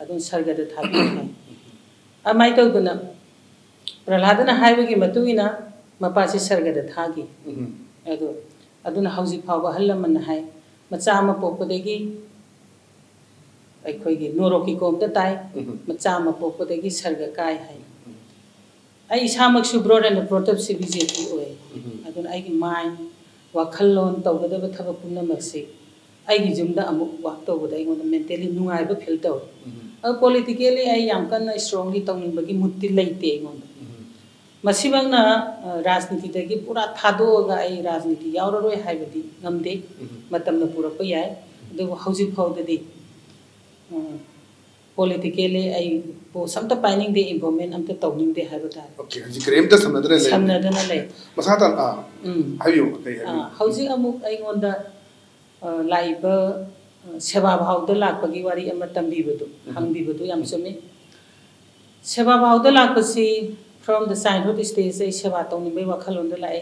ꯑꯗꯨꯅ ꯁꯔꯒꯗ ꯊꯥꯕꯤꯌꯨ" ꯍꯥꯏ꯫ ꯑꯗꯨꯃꯥꯏꯅ ꯇꯧꯗꯅ ꯄ꯭ꯔꯍ꯭ꯂꯥꯗꯅ ꯍꯥꯏꯕꯒꯤ ꯃꯇꯨꯡ ꯏꯟꯅ ꯃꯄꯥꯁꯤ ꯁꯔꯒꯗ ꯊꯥꯈꯤ꯫ ꯎꯝ꯫ ꯑꯗꯣ ꯑꯗꯨꯅ ꯍꯧꯖꯤꯛ ꯐꯥꯎꯕ ꯑꯍꯜ ꯂꯃꯟꯅ ꯍꯥꯏ, "ꯃꯆꯥ ꯑꯃ ꯄꯣꯛꯄꯗꯒꯤ ꯑꯩꯈꯣꯏꯒꯤ ꯅꯣꯔꯣꯛꯀꯤ ꯀꯣꯝꯗ ꯇꯥꯏ, ꯎꯝ꯫ ꯃꯆꯥ ꯑꯃ ꯄꯣꯛꯄꯗꯒꯤ ꯁꯔꯒ ꯀꯥꯏ" ꯍꯥꯏ꯫ ꯎꯝ꯫ ꯑꯩ ꯏꯁꯥꯃꯛꯁꯨ ꯕ꯭ꯔꯣꯠ ꯑꯦꯟ ꯕ꯭ꯔꯣꯠ ꯑꯞꯁꯤ ꯕꯤ ꯖꯦ ꯄꯤ ꯑꯣꯏ꯫ ꯎꯝ꯫ ꯑꯗꯨꯅ ꯑꯩꯒꯤ ꯃꯥꯏꯟ, ꯋꯥꯈꯜꯂꯣꯟ, ꯇꯧꯒꯗꯕ ꯊꯕꯛ ꯄꯨꯝꯅꯃꯛꯁꯤ ꯑꯩꯒꯤ ꯌꯨꯝꯗ ꯑꯃꯨꯛ ꯋꯥꯛ ꯇꯧꯕꯗ ꯑꯩꯉꯣꯟꯗ ꯃꯦꯟꯇꯦꯜꯂꯤ ꯅꯨꯡꯉꯥꯏꯕ ꯐꯤꯜ ꯇꯧꯏ꯫ ꯎꯝ꯫ ꯑꯗꯨ ꯄꯣꯂꯤꯇꯤꯀꯦꯜꯂꯤ ꯑꯩ ꯌꯥꯝ ꯀꯟꯅ ꯏꯁꯇ꯭ꯔꯣꯡꯂꯤ ꯇꯧꯅꯤꯡꯕꯒꯤ ꯃꯨꯠꯇꯤ ꯂꯩꯇꯦ ꯑꯩꯉꯣꯟꯗ꯫ ꯎꯝ꯫ ꯃꯁꯤꯃꯛꯅ, ꯑ, ꯔꯥꯖꯅꯤꯇꯤꯗꯒꯤ ꯄꯨꯔꯥ ꯊꯥꯗꯣꯛꯑꯒ ꯑꯩ ꯔꯥꯖꯅꯤꯇꯤ ꯌꯥꯎꯔꯔꯣꯏ ꯍꯥꯏꯕꯗꯤ ꯉꯝꯗꯦ꯫ ꯎꯝ꯫ ꯃꯇꯝꯅ ꯄꯨꯔꯛꯄ ꯌꯥꯏ꯫ ꯑꯗꯨꯕꯨ ꯍꯧꯖꯤꯛ ꯐꯥꯎꯗꯗꯤ, ꯑ, ꯄꯣꯂꯤꯇꯤꯀꯦꯜꯂꯤ ꯑꯩ ꯄꯣꯁ ꯑꯝꯇ ꯄꯥꯏꯅꯤꯡꯗꯦ, ꯏꯟꯚꯣꯜꯞꯃꯦꯟ ꯑꯝꯇ ꯇꯧꯅꯤꯡꯗꯦ ꯍꯥꯏꯕ ꯇꯥꯔꯦ꯫ ꯑꯣꯀꯦ, ꯍꯧꯖꯤꯛ ꯀꯔꯤꯝꯇ ꯁꯝꯅꯗꯅ ꯂꯩ꯫ ꯁꯝꯅꯗꯅ ꯂꯩ꯫ ꯃꯁꯥ ꯇꯥ-, ꯑꯥ, ꯎꯝ꯫ ꯍꯥꯏꯕꯤꯌꯨ, ꯀꯩ ꯍꯥꯏꯕꯤꯌꯨ? ꯑꯥ, ꯍꯧꯖꯤꯛ ꯑꯃꯨꯛ ꯑꯩꯉꯣꯟꯗ, ꯑ, ꯂꯥꯛꯏꯕ, ꯑ, ꯁꯦꯕꯥ ꯚꯥꯎꯗ ꯂꯥꯛꯄꯒꯤ ꯋꯥꯔꯤ ꯑꯃ ꯇꯝꯕꯤꯕꯗꯨ, ꯎꯝ꯫ ꯍꯪꯕꯤꯕꯗꯨ ꯌꯥꯝ ꯆꯨꯝꯃꯤ꯫ ꯁꯦꯕꯥ ꯚꯥꯎꯗ ꯂꯥꯛꯄꯁꯤ from the childhood stage ꯑꯩ ꯁꯦꯕꯥ ꯇꯧꯅꯤꯡꯕꯒꯤ ꯋꯥꯈꯜꯂꯣꯟꯗ ꯂꯥꯛꯏ꯫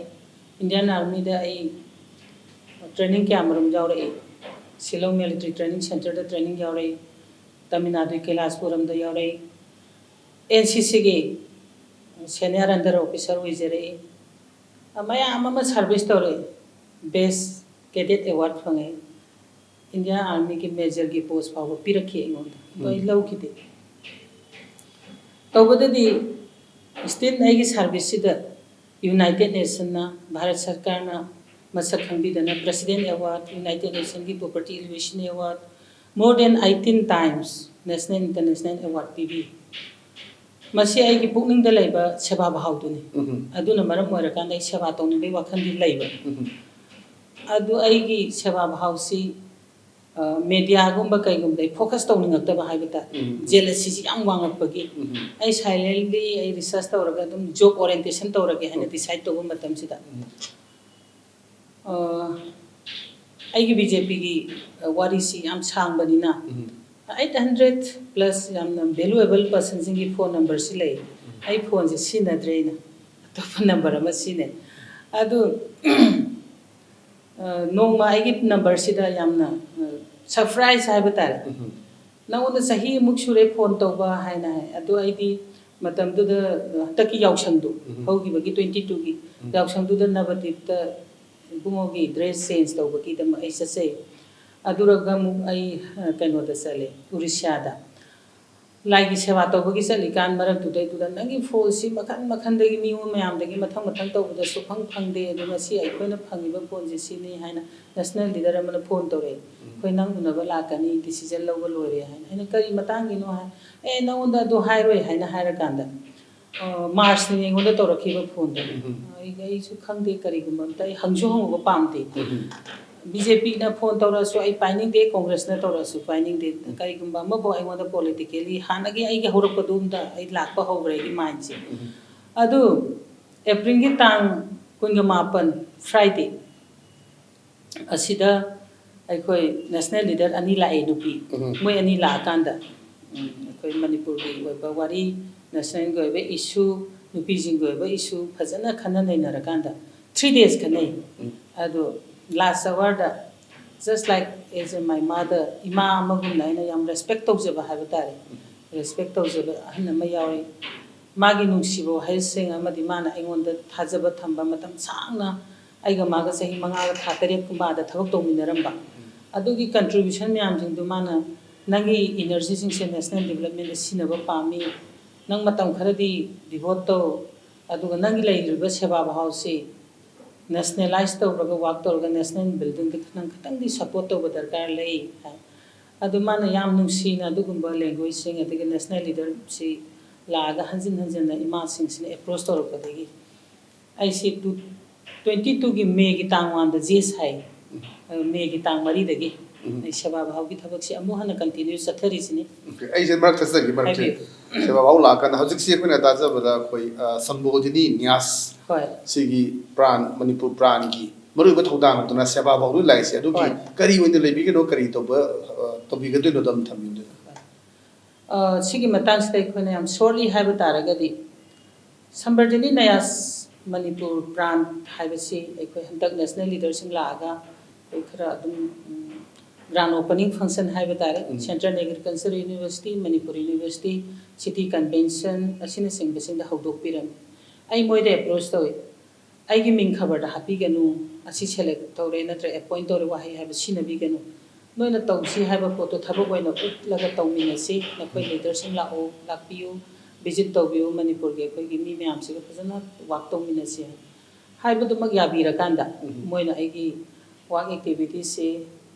ꯏꯟꯗꯤꯌꯥꯟ ꯑꯥꯔꯃꯤꯗ ꯑꯩ ꯇ꯭ꯔꯦꯅꯤꯡ ꯀꯌꯥ ꯃꯔꯨꯝ ꯌꯥꯎꯔꯛꯏ꯫ ꯁꯤꯂꯣꯡ ꯃꯤꯂꯤꯇꯔꯤ ꯇ꯭ꯔꯦꯅꯤꯡ ꯁꯦꯟꯇꯔꯗ ꯇ꯭ꯔꯦꯅꯤꯡ ꯌꯥꯎꯔꯛꯏ꯫ ꯇꯥꯃꯤꯜ ꯅꯥꯗꯨꯒꯤ ꯀꯩꯂꯥꯁꯄꯨꯔꯝꯗ ꯌꯥꯎꯔꯛꯏ꯫ ꯑꯦꯟ ꯁꯤ ꯁꯤꯒꯤ ꯁꯦꯅꯤꯌꯔ ꯑꯟꯗꯔ ꯑꯣꯐꯤꯁꯥꯔ ꯑꯣꯏꯖꯔꯛꯏ꯫ ꯃꯌꯥꯝ ꯑꯃ ꯁꯥꯔꯚꯤꯁ ꯇꯧꯔꯛꯏ꯫ ꯕꯦꯁ ꯀꯦꯗꯦꯠ ꯑꯦꯋꯥꯔꯗ ꯐꯪꯉꯦ꯫ ꯏꯟꯗꯤꯌꯥꯟ ꯑꯥꯔꯃꯤꯒꯤ ꯃꯦꯖꯔꯒꯤ ꯄꯣꯁ ꯐꯥꯎꯕ ꯄꯤꯔꯛꯈꯤ ꯑꯩꯉꯣꯟꯗ꯫ ꯑꯗꯣ ꯑꯩ ꯎꯝ꯫ ꯂꯧꯈꯤꯗꯦ꯫ ꯇꯧꯕꯗꯗꯤ ꯏꯁꯇꯤꯜ ꯑꯩꯒꯤ ꯁꯥꯔꯚꯤꯁꯁꯤꯗ ꯌꯨꯅꯥꯏꯇꯦꯠ ꯅꯦꯁꯟꯅ, ꯚꯥꯔꯠ ꯁꯔꯀꯥꯔꯅ ꯃꯁꯛ ꯈꯪꯕꯤꯗꯅ President Award, United Nationꯒꯤ Poverty Alleviation Award, more than eighteen times national international award ꯄꯤꯕꯤ꯫ ꯃꯁꯤ ꯑꯩꯒꯤ ꯄꯨꯛꯅꯤꯡꯗ ꯂꯩꯕ ꯁꯦꯕꯥ ꯚꯥꯎꯗꯨꯅꯤ꯫ ꯎꯝ꯫ ꯑꯗꯨꯅ ꯃꯔꯝ ꯑꯣꯏꯔꯀꯥꯟꯗ ꯑꯩ ꯁꯦꯕꯥ ꯇꯧꯅꯤꯡꯕꯒꯤ ꯋꯥꯈꯜꯗꯤ ꯂꯩꯕ꯫ ꯎꯝ꯫ ꯑꯗꯨ ꯑꯩꯒꯤ ꯁꯦꯕꯥ ꯚꯥꯎꯁꯤ, ꯑ, ꯃꯦꯗꯤꯌꯥꯒꯨꯝꯕ ꯀꯩꯒꯨꯝꯕꯗ ꯑꯩ ꯐꯣꯀꯁ ꯇꯧꯅꯤꯡꯉꯛꯇꯕ ꯍꯥꯏꯕ ꯇꯥꯔꯦ꯫ ꯎꯝ꯫ ꯖꯦꯂꯁꯤꯁꯤ ꯌꯥꯝ ꯋꯥꯡꯉꯛꯄꯒꯤ ꯎꯝ꯫ ꯑꯩ ꯁꯥꯏꯂꯦꯟꯂꯤ ꯑꯩ ꯔꯤꯁꯔꯁ ꯇꯧꯔꯒ ꯑꯗꯨꯝ ꯖꯣꯕ ꯑꯣꯔꯤꯌꯦꯟꯇꯦꯁꯟ ꯇꯧꯔꯒꯦ ꯍꯥꯏꯅ ꯎꯝ꯫ ꯗꯤꯁꯥꯏꯗ ꯇꯧꯕ ꯃꯇꯝꯁꯤꯗ, ꯎꯝ꯫ ꯑ, ꯑꯩꯒꯤ ꯕꯤ ꯖꯦ ꯄꯤꯒꯤ ꯋꯥꯔꯤꯁꯤ ꯌꯥꯝ ꯁꯥꯡꯕꯅꯤꯅ, ꯎꯝ꯫ eight hundred plus ꯌꯥꯝꯅ ꯚꯦꯂꯨꯑꯦꯕꯜ ꯄꯔꯁꯟꯁꯤꯡꯒꯤ ꯐꯣꯟ ꯅꯝꯕꯔꯁꯤ ꯂꯩ꯫ ꯎꯝ꯫ ꯑꯩ ꯐꯣꯟꯁꯦ ꯁꯤꯖꯤꯟꯅꯗ꯭ꯔꯦ ꯑꯩꯅ, ꯑꯇꯣꯞꯄ ꯅꯝꯕꯔ ꯑꯃ ꯁꯤꯖꯤꯟꯅꯩ꯫ ꯑꯗꯨ, ꯑ, ꯅꯣꯡꯃ ꯑꯩꯒꯤ ꯅꯝꯕꯔꯁꯤꯗ ꯌꯥꯝꯅ, ꯑ, ꯁꯔꯄ꯭ꯔꯥꯏꯖ ꯍꯥꯏꯕ ꯇꯥꯔꯦ꯫ ꯎꯝ꯫ "ꯅꯉꯣꯟꯗ ꯆꯍꯤꯃꯨꯛ ꯁꯨꯔꯦ ꯐꯣꯟ ꯇꯧꯕ" ꯍꯥꯏꯅ ꯍꯥꯏ꯫ ꯑꯗꯨ ꯑꯩꯗꯤ ꯃꯇꯝꯗꯨꯗ ꯍꯟꯗꯛꯀꯤ ꯌꯥꯎꯁꯪꯗꯨ, ꯎꯝ꯫ ꯍꯧꯈꯤꯕꯒꯤ twenty twoꯒꯤ ꯎꯝ꯫ ꯌꯥꯎꯁꯪꯗꯨꯗ ꯅꯕꯗꯤꯞꯇ ꯏꯕꯨꯡꯉꯣꯒꯤ dress change ꯇꯧꯕꯒꯤꯗꯃꯛ ꯑꯩ ꯆꯠꯆꯩ꯫ ꯑꯗꯨꯔꯒ ꯑꯃꯨꯛ ꯑꯩ, ꯑ, ꯀꯩꯅꯣꯗ ꯆꯠꯂꯦ, ꯎꯔꯤꯁ꯭ꯌꯥꯗ꯫ ꯂꯥꯏꯒꯤ ꯁꯦꯕꯥ ꯇꯧꯕꯒꯤ ꯆꯠꯂꯤꯀꯥꯟ ꯃꯔꯛꯇꯨꯗꯩꯗꯨꯗ ꯅꯪꯒꯤ ꯐꯣꯟꯁꯤ ꯃꯈꯟ ꯃꯈꯟꯗꯒꯤ ꯃꯤꯉꯣꯟ ꯃꯌꯥꯝꯗꯒꯤ ꯃꯊꯪ ꯃꯊꯪ ꯇꯧꯕꯗ ꯁꯨꯐꯪ ꯐꯪꯗꯦ꯫ ꯑꯗꯨ ꯉꯁꯤ ꯑꯩꯈꯣꯏꯅ ꯐꯪꯉꯤꯕ ꯐꯣꯟꯁꯦ ꯁꯤꯅꯤ ꯍꯥꯏꯅ national leader ꯑꯃꯅ ꯐꯣꯟ ꯇꯧꯔꯛꯑꯦ꯫ ꯎꯝ꯫ "ꯑꯩꯈꯣꯏ ꯅꯪ ꯎꯅꯕ ꯂꯥꯛꯀꯅꯤ, decision ꯂꯧꯕ ꯂꯣꯏꯔꯦ" ꯍꯥꯏꯅ꯫ ꯑꯩꯅ, "ꯀꯔꯤ ꯃꯇꯥꯡꯒꯤꯅꯣ?" ꯍꯥꯏ꯫ "ꯑꯦ, ꯅꯉꯣꯟꯗ ꯑꯗꯨ ꯍꯥꯏꯔꯣꯏ" ꯍꯥꯏꯅ ꯍꯥꯏꯔꯀꯥꯟꯗ, ꯑ, ꯃꯥꯔꯁꯅꯤ ꯑꯩꯉꯣꯟꯗ ꯇꯧꯔꯛꯈꯤꯕ ꯐꯣꯟꯗꯣ꯫ ꯎꯝ꯫ ꯑꯩ, ꯑꯩꯁꯨ ꯈꯪꯗꯦ, ꯀꯔꯤꯒꯨꯝꯕ ꯑꯝꯇ ꯑꯩ ꯍꯪꯁꯨ ꯍꯪꯉꯨꯕ ꯄꯥꯝꯗꯦ꯫ ꯎꯝ꯫ ꯕꯤ ꯖꯦ ꯄꯤꯅ ꯐꯣꯟ ꯇꯧꯔꯛꯑꯁꯨ ꯑꯩ ꯄꯥꯏꯅꯤꯡꯗꯦ, ꯀꯣꯡꯒ꯭ꯔꯦꯁꯅ ꯇꯧꯔꯛꯑꯁꯨ ꯄꯥꯏꯅꯤꯡꯗꯦ꯫ ꯎꯝ꯫ ꯀꯔꯤꯒꯨꯝꯕ ꯑꯃꯐꯥꯎ ꯑꯩꯉꯣꯟꯗ politically ꯍꯥꯟꯅꯒꯤ ꯑꯩꯒꯤ ꯍꯧꯔꯛꯄꯗꯣꯝꯗ ꯑꯩ ꯂꯥꯛꯄ ꯍꯧꯈ꯭ꯔꯦ ꯑꯩꯒꯤ mindꯁꯦ꯫ ꯎꯝ꯫ ꯑꯗꯨ ꯑꯦꯄ꯭ꯔꯤꯜꯒꯤ ꯇꯥꯡ ꯀꯨꯟꯒ ꯃꯥꯄꯟ, Friday, ꯑꯁꯤꯗ ꯑꯩꯈꯣꯏ national leader ꯑꯅꯤ ꯂꯥꯛꯑꯦ, ꯅꯨꯄꯤ꯫ ꯎꯝ꯫ ꯃꯣꯏ ꯑꯅꯤ ꯂꯥꯛꯑꯀꯥꯟꯗ, ꯎꯝ, ꯑꯩꯈꯣꯏ ꯃꯅꯤꯄꯨꯔꯒꯤ ꯑꯣꯏꯕ ꯋꯥꯔꯤ, nationalꯒꯤ ꯑꯣꯏꯕ issue, ꯅꯨꯄꯤꯁꯤꯡꯒꯤ ꯑꯣꯏꯕ issue ꯐꯖꯅ ꯈꯟꯅ ꯅꯩꯅꯔꯀꯥꯟꯗ three days ꯈꯟꯅꯩ꯫ ꯎꯝ꯫ ꯑꯗꯣ last hourꯗ, just like as a my mother, ꯏꯃꯥ ꯑꯃꯒꯨꯝꯅ ꯑꯩꯅ ꯌꯥꯝ respect ꯇꯧꯖꯕ ꯍꯥꯏꯕ ꯇꯥꯔꯦ, respect ꯇꯧꯖꯕ ꯑꯍꯟ ꯑꯃ ꯌꯥꯎꯔꯤ꯫ ꯃꯥꯒꯤ ꯅꯨꯡꯁꯤꯕ ꯋꯥꯍꯩꯁꯤꯡ ꯑꯃꯗꯤ ꯃꯥꯅ ꯑꯩꯉꯣꯟꯗ ꯊꯥꯖꯕ ꯊꯝꯕ, ꯃꯇꯝ ꯁꯥꯡꯅ ꯑꯩꯒ ꯃꯥꯒ ꯆꯍꯤ ꯃꯉꯥꯒ ꯊꯥ ꯇꯔꯦꯠꯀꯨꯝꯕ ꯑꯥꯗ ꯊꯕꯛ ꯇꯧꯃꯤꯟꯅꯔꯝꯕ, ꯑꯗꯨꯒꯤ contribution ꯃꯌꯥꯝꯁꯤꯡꯗꯨ ꯃꯥꯅ, "ꯅꯪꯒꯤ energyꯁꯤꯡꯁꯦ national developmentꯗ ꯁꯤꯖꯤꯟꯅꯕ ꯄꯥꯝꯃꯤ, ꯅꯪ ꯃꯇꯝ ꯈꯔꯗꯤ devote ꯇꯧ, ꯑꯗꯨꯒ ꯅꯪꯒꯤ ꯂꯩꯔꯤꯕ ꯁꯦꯕꯥ ꯚꯥꯕꯁꯤ nationalize ꯇꯧꯔꯒ work ꯇꯧꯔꯒ national buildingꯗ ꯅꯪ ꯈꯤꯇꯪꯗꯤ support ꯇꯧꯕ ꯗꯔꯀꯥꯔ ꯂꯩ" ꯍꯥꯏ꯫ ꯑꯗꯨ ꯃꯥꯅ ꯌꯥꯝ ꯅꯨꯡꯁꯤꯅ ꯑꯗꯨꯒꯨꯝꯕ languageꯁꯤꯡ, ꯑꯗꯒꯤ national leaderꯁꯤ ꯂꯥꯛꯑꯒ ꯍꯟꯖꯤꯟ ꯍꯟꯖꯤꯟꯅ ꯏꯃꯥꯁꯤꯡꯁꯤꯅ approach ꯇꯧꯔꯛꯄꯗꯒꯤ ꯑꯩꯁꯤ two, twenty twoꯒꯤ Mayꯒꯤ ꯇꯥꯡ oneꯗ ꯖꯦꯁ ꯍꯥꯏ꯫ ꯎꯝ꯫ ꯑ, Mayꯒꯤ ꯇꯥꯡ ꯃꯔꯤꯗꯒꯤ ꯎꯝ꯫ ꯑꯩ ꯁꯦꯕꯥ ꯚꯥꯕꯒꯤ ꯊꯕꯛꯁꯤ ꯑꯃꯨꯛ ꯍꯟꯅ continue ꯆꯠꯊꯔꯤꯁꯤꯅꯤ꯫ Okay, ꯑꯩꯁꯦ ꯃꯔꯛ ꯊꯠꯆꯒꯦ, ꯃꯔꯛꯁꯦ꯫ ꯍꯥꯏꯕꯤꯌꯨ꯫ ꯁꯦꯕꯥ ꯚꯥꯕ ꯂꯥꯛꯑꯀꯥꯟꯗ ꯍꯧꯖꯤꯛꯁꯤ ꯑꯩꯈꯣꯏꯅ ꯇꯥꯖꯕꯗ ꯑꯩꯈꯣꯏ, ꯑ, ꯁꯝꯕꯣꯙꯤꯅꯤ ꯅ꯭ꯌꯥꯁ ꯍꯣꯏ꯫ ꯁꯤꯒꯤ ꯄ꯭ꯔꯥꯟ, ꯃꯅꯤꯄꯨꯔ ꯄ꯭ꯔꯥꯟꯒꯤ ꯃꯔꯨꯑꯣꯏꯕ ꯊꯧꯗꯥꯡ ꯍꯧꯗꯨꯅ ꯁꯦꯕꯥ ꯚꯥꯕ ꯂꯥꯛꯏꯁꯦ, ꯑꯗꯨꯒꯤ ꯍꯣꯏ꯫ ꯀꯔꯤ ꯑꯣꯏꯅ ꯂꯩꯕꯤꯒꯅꯣ, ꯀꯔꯤ ꯇꯧꯕ, ꯑ, ꯇꯧꯕꯤꯒꯗꯣꯏꯅꯣꯗꯣ ꯑꯗꯨꯝ ꯊꯝꯕꯤꯌꯨ꯫ ꯑ, ꯁꯤꯒꯤ ꯃꯇꯥꯡꯁꯤꯗ ꯑꯩꯈꯣꯏꯅ ꯌꯥꯝ shortly ꯍꯥꯏꯕ ꯇꯥꯔꯒꯗꯤ, ꯁꯝꯕꯔꯙꯤꯅꯤ ꯅꯌꯥꯁ ꯃꯅꯤꯄꯨꯔ ꯄ꯭ꯔꯥꯟ ꯍꯥꯏꯕꯁꯤ ꯑꯩꯈꯣꯏ ꯍꯟꯗꯛ national leaderꯁꯤꯡ ꯂꯥꯛꯑꯒ ꯑꯩꯈꯣꯏ ꯈꯔ ꯑꯗꯨꯝ, ꯎꯝ, grand opening function ꯍꯥꯏꯕ ꯇꯥꯔꯦ, Central Agriculture University, Manipur University, City Convention ꯑꯁꯤꯅꯆꯤꯡꯕꯁꯤꯡꯗ ꯍꯧꯗꯣꯛꯄꯤꯔꯝꯃꯤ꯫ ꯑꯩ ꯃꯣꯏꯗ approach ꯇꯧꯏ, "ꯑꯩꯒꯤ ꯃꯤꯡ ꯈꯕꯔꯗ ꯍꯥꯞꯄꯤꯒꯅꯨ, ꯑꯁꯤ select ꯇꯧꯔꯦ ꯅꯠꯇ꯭ꯔꯒ appoint ꯇꯧꯔꯦ ꯋꯥꯍꯩ ꯍꯥꯏꯕ ꯁꯤꯖꯤꯟꯅꯕꯤꯒꯅꯨ꯫ ꯅꯣꯏꯅ ꯇꯧꯁꯤ ꯍꯥꯏꯕ ꯄꯣꯠꯇꯣ ꯊꯕꯛ ꯑꯣꯏꯅ ꯎꯠꯂꯒ ꯇꯧꯃꯤꯟꯅꯁꯤ꯫ ꯅꯈꯣꯏ leaderꯁꯤꯡ ꯂꯥꯛꯑꯣ, ꯂꯥꯛꯄꯤꯌꯨ, visit ꯇꯧꯕꯤꯌꯨ, ꯃꯅꯤꯄꯨꯔꯒꯤ ꯑꯩꯈꯣꯏꯒꯤ ꯃꯤ ꯃꯌꯥꯝꯁꯤꯒ ꯐꯖꯅ work ꯇꯧꯃꯤꯟꯅꯁꯤ" ꯍꯥꯏꯕꯗꯨꯃꯛ ꯌꯥꯕꯤꯔꯀꯥꯟꯗ ꯃꯣꯏꯅ ꯑꯩꯒꯤ work activitiesꯁꯦ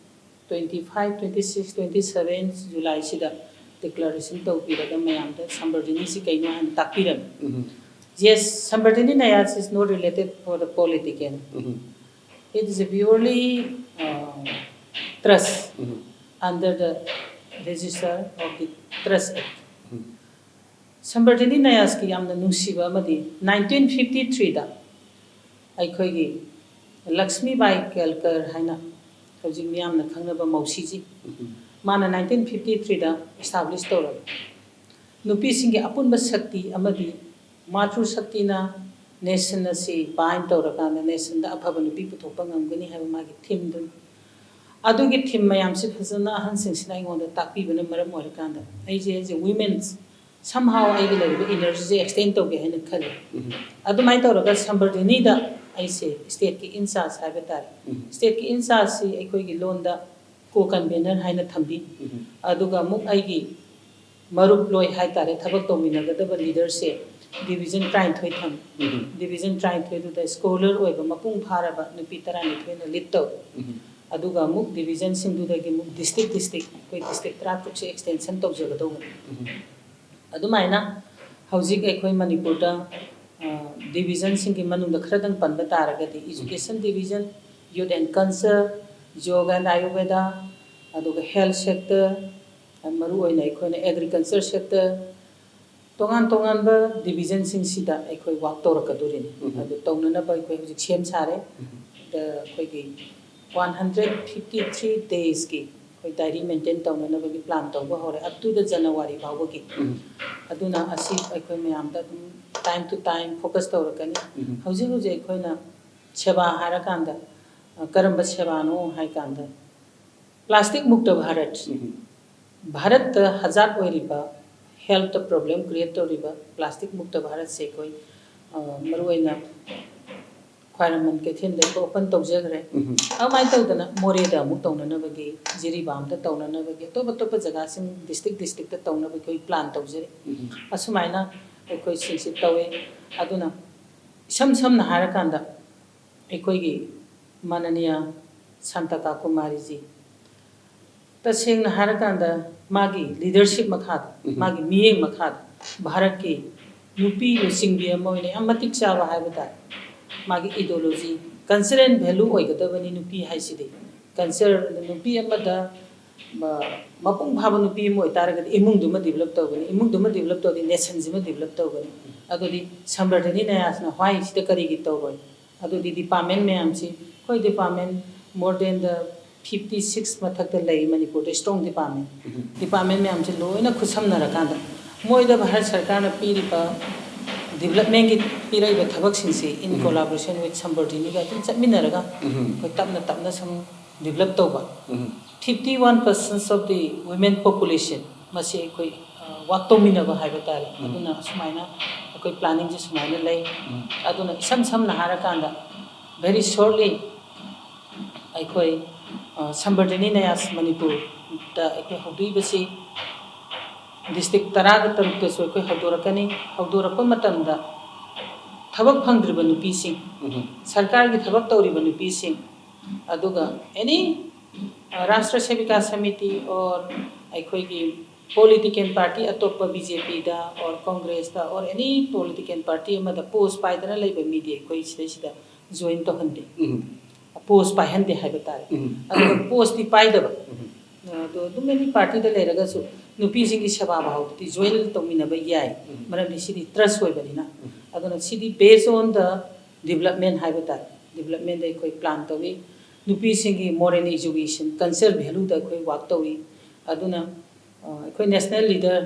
twenty five, twenty six, twenty seven Julyꯁꯤꯗ declaration ꯇꯧꯕꯤꯔꯒ ꯃꯌꯥꯝꯗ Samvardhaniꯁꯤ ꯀꯩꯅꯣ ꯍꯥꯏꯅ ꯇꯥꯛꯄꯤꯔꯝꯃꯤ꯫ Yes, Samvardhani Nyas is not related for the political. It is a purely uh, trust under the register of the Trust Act. Samvardhani Nyasꯀꯤ ꯌꯥꯝꯅ ꯅꯨꯡꯁꯤꯕ ꯑꯃꯗꯤ nineteen fifty threeꯗ ꯑꯩꯈꯣꯏꯒꯤ ꯂꯛꯁꯃꯤꯕꯥꯏ ꯀꯦꯜꯀꯔ ꯍꯥꯏꯅ ꯍꯧꯖꯤꯛ ꯃꯤꯌꯥꯝꯅ ꯈꯪꯅꯕ ꯃꯧꯁꯤꯖꯤ, ꯃꯥꯅ nineteen fifty threeꯗ establish ꯇꯧꯔꯕ ꯅꯨꯄꯤꯁꯤꯡꯒꯤ ꯑꯄꯨꯟꯕ ꯁꯛꯇꯤ ꯑꯃꯗꯤ ꯃꯥꯇ꯭ꯔꯨ ꯁꯛꯇꯤꯅ nation ꯑꯁꯤ bind ꯇꯧꯔꯀꯥꯟꯗ nationꯗ ꯑꯐꯕ ꯅꯨꯄꯤ ꯄꯨꯊꯣꯛꯄ ꯉꯝꯒꯅꯤ ꯍꯥꯏꯕ ꯃꯥꯒꯤ themeꯗꯨꯅꯤ꯫ ꯑꯗꯨꯒꯤ theme ꯃꯌꯥꯝꯁꯤ ꯐꯖꯅ ꯑꯍꯟꯁꯤꯡꯁꯤꯅ ꯑꯩꯉꯣꯟꯗ ꯇꯥꯛꯄꯤꯕꯅ ꯃꯔꯝ ꯑꯣꯏꯔꯀꯥꯟꯗ ꯑꯩꯁꯦ as a women's somehow ꯑꯩꯒꯤ ꯂꯩꯔꯤꯕ energyꯁꯦ extend ꯇꯧꯒꯦ ꯍꯥꯏꯅ ꯈꯜꯂꯤ꯫ ꯑꯗꯨꯃꯥꯏꯅ ꯇꯧꯔꯒ Samvardhaniꯗ ꯑꯩꯁꯦ stateꯀꯤ in charge ꯍꯥꯏꯕ ꯇꯥꯔꯦ꯫ Stateꯀꯤ in chargeꯁꯤ ꯑꯩꯈꯣꯏꯒꯤ ꯂꯣꯟꯗ co-convener ꯍꯥꯏꯅ ꯊꯝꯕꯤ꯫ ꯑꯗꯨꯒ ꯑꯃꯨꯛ ꯑꯩꯒꯤ ꯃꯔꯨꯞ ꯂꯣꯏ ꯍꯥꯏꯇꯥꯔꯦ, ꯊꯕꯛ ꯇꯧꯃꯤꯟꯅꯒꯗꯕ leaderꯁꯦ division ꯇꯔꯥꯅꯤꯊꯣꯏ ꯊꯝꯃꯤ꯫ Division ꯇꯔꯥꯅꯤꯊꯣꯏꯗꯨꯗ scholar ꯑꯣꯏꯕ ꯃꯄꯨꯡ ꯐꯥꯔꯕ ꯅꯨꯄꯤ ꯇꯔꯥꯅꯤꯊꯣꯏꯅ lead ꯇꯧꯏ꯫ ꯑꯗꯨꯒ ꯑꯃꯨꯛ divisionꯁꯤꯡꯗꯨꯗꯒꯤ ꯑꯃꯨꯛ district district ꯑꯩꯈꯣꯏ district ꯇꯔꯥꯇꯔꯨꯛꯁꯦ extension ꯇꯧꯖꯒꯗꯧꯕꯅꯤ꯫ ꯑꯗꯨꯃꯥꯏꯅ ꯍꯧꯖꯤꯛ ꯑꯩꯈꯣꯏ ꯃꯅꯤꯄꯨꯔꯗ divisionꯁꯤꯡꯒꯤ ꯃꯅꯨꯡꯗ ꯈꯔꯗꯪ ꯄꯟꯕ ꯇꯥꯔꯒꯗꯤ education division, youth and culture, yoga and Ayurveda, ꯑꯗꯨꯒ health sector, ꯃꯔꯨꯑꯣꯏꯅ ꯑꯩꯈꯣꯏꯅ agriculture sector, ꯇꯣꯉꯥꯟ ꯇꯣꯉꯥꯟꯕ divisionꯁꯤꯡꯁꯤꯗ ꯑꯩꯈꯣꯏ work ꯇꯧꯔꯛꯀꯗꯣꯔꯤꯅꯤ꯫ ꯑꯗꯨ ꯇꯧꯅꯅꯕ ꯑꯩꯈꯣꯏ ꯍꯧꯖꯤꯛ ꯁꯦꯝ ꯁꯥꯔꯦ꯫ ꯑꯗ ꯑꯩꯈꯣꯏꯒꯤ one hundred fifty three daysꯀꯤ ꯑꯩꯈꯣꯏ diary maintain ꯇꯧꯅꯅꯕꯒꯤ plan ꯇꯧꯕ ꯍꯧꯔꯦ, up to the January ꯐꯥꯎꯕꯒꯤ꯫ ꯑꯗꯨꯅ ꯑꯁꯤ ꯑꯩꯈꯣꯏ ꯃꯌꯥꯝꯗ ꯑꯗꯨꯝ time to time focus ꯇꯧꯔꯛꯀꯅꯤ꯫ ꯍꯧꯖꯤꯛ ꯍꯧꯖꯤꯛ ꯑꯩꯈꯣꯏꯅ ꯁꯦꯕꯥ ꯍꯥꯏꯔꯀꯥꯟꯗ, ꯑ, ꯀꯔꯝꯕ ꯁꯦꯕꯥꯅꯣ ꯍꯥꯏꯀꯥꯟꯗ, ꯄ꯭ꯂꯥꯁꯇꯤꯛ ꯃꯨꯛꯇ ꯚꯥꯔꯠ, ꯚꯥꯔꯠꯇ ꯍꯖꯥꯔꯠ ꯑꯣꯏꯔꯤꯕ, ꯍꯦꯜꯠꯇ ꯄ꯭ꯔꯣꯕ꯭ꯂꯦꯝ ꯀ꯭ꯔꯤꯌꯦꯠ ꯇꯧꯔꯤꯕ ꯄ꯭ꯂꯥꯁꯇꯤꯛ ꯃꯨꯛꯇ ꯚꯥꯔꯠꯁꯦ ꯑꯩꯈꯣꯏ, ꯑ, ꯃꯔꯨꯑꯣꯏꯅ ꯈ꯭ꯋꯥꯏꯔꯝꯕꯟ ꯀꯩꯊꯦꯜꯗ ꯑꯩꯈꯣꯏ ꯑꯣꯄꯟ ꯇꯧꯖꯈ꯭ꯔꯦ꯫ ꯑꯗꯨꯃꯥꯏꯅ ꯇꯧꯗꯅ ꯃꯣꯔꯦꯗ ꯑꯃꯨꯛ ꯇꯧꯅꯅꯕꯒꯤ, ꯖꯤꯔꯤꯕꯥꯝꯗ ꯇꯧꯅꯅꯕꯒꯤ, ꯑꯇꯣꯞ ꯑꯇꯣꯞꯄ ꯖꯒꯥꯁꯤꯡ, ꯗꯤꯁꯇ꯭ꯔꯤꯛ ꯗꯤꯁꯇ꯭ꯔꯤꯛꯇ ꯇꯧꯅꯕꯒꯤ ꯑꯩꯈꯣꯏ ꯄ꯭ꯂꯥꯟ ꯇꯧꯖꯔꯤ꯫ ꯑꯁꯨꯃꯥꯏꯅ ꯑꯩꯈꯣꯏ ꯁꯤꯁꯤ ꯇꯧꯋꯦ꯫ ꯑꯗꯨꯅ ꯏꯁꯝ ꯁꯝꯅ ꯍꯥꯏꯔꯀꯥꯟꯗ ꯑꯩꯈꯣꯏꯒꯤ ꯃꯥꯅꯅꯤꯌꯥ ꯁꯥꯟꯇꯀꯥ ꯀꯨꯃꯥꯔꯤꯖꯤ, ꯇꯁꯦꯡꯅ ꯍꯥꯏꯔꯀꯥꯟꯗ ꯃꯥꯒꯤ ꯂꯤꯗꯔꯁꯤꯞ ꯃꯈꯥꯗ, ꯃꯥꯒꯤ ꯃꯤꯠꯌꯦꯡ ꯃꯈꯥꯗ ꯚꯥꯔꯠꯀꯤ ꯅꯨꯄꯤ ꯂꯨꯆꯤꯡꯕꯤ ꯑꯃ ꯑꯣꯏꯅ ꯌꯥꯝ ꯃꯇꯤꯛ ꯆꯥꯕ ꯍꯥꯏꯕ ꯇꯥꯔꯦ꯫ ꯃꯥꯒꯤ ꯏꯗꯣꯂꯣꯖꯤ, ꯀꯜꯆꯔꯦꯜ ꯚꯦꯂꯨ ꯑꯣꯏꯒꯗꯕꯅꯤ ꯅꯨꯄꯤ ꯍꯥꯏꯁꯤꯗꯤ꯫ ꯀꯜꯆꯔ, ꯅꯨꯄꯤ ꯑꯃꯗ ꯃ-, ꯃꯄꯨꯡ ꯐꯥꯕ ꯅꯨꯄꯤ ꯑꯃ ꯑꯣꯏꯇꯥꯔꯒꯗꯤ ꯏꯃꯨꯡꯗꯨꯃ ꯗꯤꯕꯂꯞ ꯇꯧꯒꯅꯤ, ꯏꯃꯨꯡꯗꯨꯃ ꯗꯤꯕꯂꯞ ꯇꯧꯔꯗꯤ ꯅꯦꯁꯟꯁꯤꯃ ꯗꯤꯕꯂꯞ ꯇꯧꯒꯅꯤ꯫ ꯑꯗꯨꯗꯤ ꯁꯝꯕꯔꯙꯅꯤ ꯅꯌꯥꯁꯅ ꯍ꯭ꯋꯥꯏꯁꯤꯗ ꯀꯔꯤꯒꯤ ꯇꯧꯔꯣꯏ? ꯑꯗꯨꯗꯤ ꯗꯤꯄꯥꯔꯠꯃꯦꯟ ꯃꯌꯥꯝꯁꯤ, ꯑꯩꯈꯣꯏ department more than the fifty six ꯃꯊꯛꯇ ꯂꯩ ꯃꯅꯤꯄꯨꯔꯗ, ꯏꯁꯇ꯭ꯔꯣꯡ ꯗꯤꯄꯥꯔꯠꯃꯦꯟ꯫ ꯗꯤꯄꯥꯔꯠꯃꯦꯟ ꯃꯌꯥꯝꯁꯤ ꯂꯣꯏꯅ ꯈꯨꯠꯁꯝꯅꯔꯀꯥꯟꯗ ꯃꯣꯏꯗ ꯚꯥꯔꯠ ꯁꯔꯀꯥꯔꯅ ꯄꯤꯔꯤꯕ ꯗꯤꯕꯂꯞꯃꯦꯟꯒꯤ ꯄꯤꯔꯛꯏꯕ ꯊꯕꯛꯁꯤꯡꯁꯤ in collaboration with ꯁꯝꯕꯔꯙꯅꯤꯒ ꯑꯗꯨꯝ ꯆꯠꯃꯤꯟꯅꯔꯒ ꯑꯩꯈꯣꯏ ꯇꯞꯅ ꯇꯞꯅ ꯁꯨꯝ ꯗꯤꯕꯂꯞ ꯇꯧꯕ꯫ Fifty one percent of the women population ꯃꯁꯤ ꯑꯩꯈꯣꯏ, ꯑ, ꯋꯥꯛ ꯇꯧꯃꯤꯟꯅꯕ ꯍꯥꯏꯕ ꯇꯥꯔꯦ꯫ ꯑꯗꯨꯅ ꯑꯁꯨꯃꯥꯏꯅ ꯑꯩꯈꯣꯏ ꯄ꯭ꯂꯥꯅꯤꯡꯁꯦ ꯁꯨꯃꯥꯏꯅ ꯂꯩ꯫ ꯑꯗꯨꯅ ꯏꯁꯝ ꯁꯝꯅ ꯍꯥꯏꯔꯀꯥꯟꯗ very shortly ꯑꯩꯈꯣꯏ, ꯑ, ꯁꯝꯕꯔꯙꯅꯤ ꯅꯌꯥꯁ ꯃꯅꯤꯄꯨꯔꯗ ꯑꯩꯈꯣꯏ ꯍꯧꯗꯣꯛꯏꯕꯁꯤ ꯗꯤꯁꯇ꯭ꯔꯤꯛ ꯇꯔꯥꯒ ꯇꯔꯨꯛꯇꯁꯨ ꯑꯩꯈꯣꯏ ꯍꯧꯗꯣꯔꯛꯀꯅꯤ꯫ ꯍꯧꯗꯣꯔꯛꯄ ꯃꯇꯝꯗ ꯊꯕꯛ ꯐꯪꯗ꯭ꯔꯤꯕ ꯅꯨꯄꯤꯁꯤꯡ, ꯁꯔꯀꯥꯔꯒꯤ ꯊꯕꯛ ꯇꯧꯔꯤꯕ ꯅꯨꯄꯤꯁꯤꯡ, ꯑꯗꯨꯒ ꯑꯦꯅꯤ, ꯑ, ꯔꯥꯁꯇ꯭ꯔ ꯁꯦꯕꯤꯀꯥ ꯁꯃꯤꯇꯤ or ꯑꯩꯈꯣꯏꯒꯤ ꯄꯣꯂꯤꯇꯤꯀꯦꯜ ꯄꯥꯔꯇꯤ ꯑꯇꯣꯞꯄ ꯕꯤ ꯖꯦ ꯄꯤꯗ or ꯀꯣꯡꯒ꯭ꯔꯦꯁꯇ or any political party ꯑꯃꯗ ꯄꯣꯁ ꯄꯥꯏꯗꯅ ꯂꯩꯕ ꯃꯤꯗꯤ ꯑꯩꯈꯣꯏ ꯁꯤꯗꯩꯁꯤꯗ ꯖꯣꯏꯟ ꯇꯧꯍꯟꯗꯦ꯫ ꯄꯣꯁ ꯄꯥꯏꯍꯟꯗꯦ ꯍꯥꯏꯕ ꯇꯥꯔꯦ꯫ ꯑꯗꯨꯒ ꯄꯣꯁꯇꯤ ꯄꯥꯏꯗꯕ꯫ ꯑꯗꯣ ꯑꯗꯨꯝ ꯑꯦꯅꯤ ꯄꯥꯔꯇꯤꯗ ꯂꯩꯔꯒꯁꯨ ꯅꯨꯄꯤꯁꯤꯡꯒꯤ ꯁꯦꯕꯥ ꯚꯥꯕꯗꯨꯗꯤ ꯖꯣꯏꯟ ꯇꯧꯃꯤꯟꯅꯕ ꯌꯥꯏ꯫ ꯃꯔꯝꯗꯤ ꯁꯤꯗꯤ ꯇ꯭ꯔꯁ ꯑꯣꯏꯕꯅꯤꯅ꯫ ꯑꯗꯨꯅ ꯁꯤꯗꯤ based on the development ꯍꯥꯏꯕ ꯇꯥꯔꯦ꯫ ꯗꯤꯕꯂꯞꯃꯦꯟꯗ ꯑꯩꯈꯣꯏ ꯄ꯭ꯂꯥꯟ ꯇꯧꯏ꯫ ꯅꯨꯄꯤꯁꯤꯡꯒꯤ moral education, culture valueꯗ ꯑꯩꯈꯣꯏ ꯋꯥꯛ ꯇꯧꯏ꯫ ꯑꯗꯨꯅ, ꯑ, ꯑꯩꯈꯣꯏ ꯅꯦꯁꯅꯦꯜ ꯂꯤꯗꯔ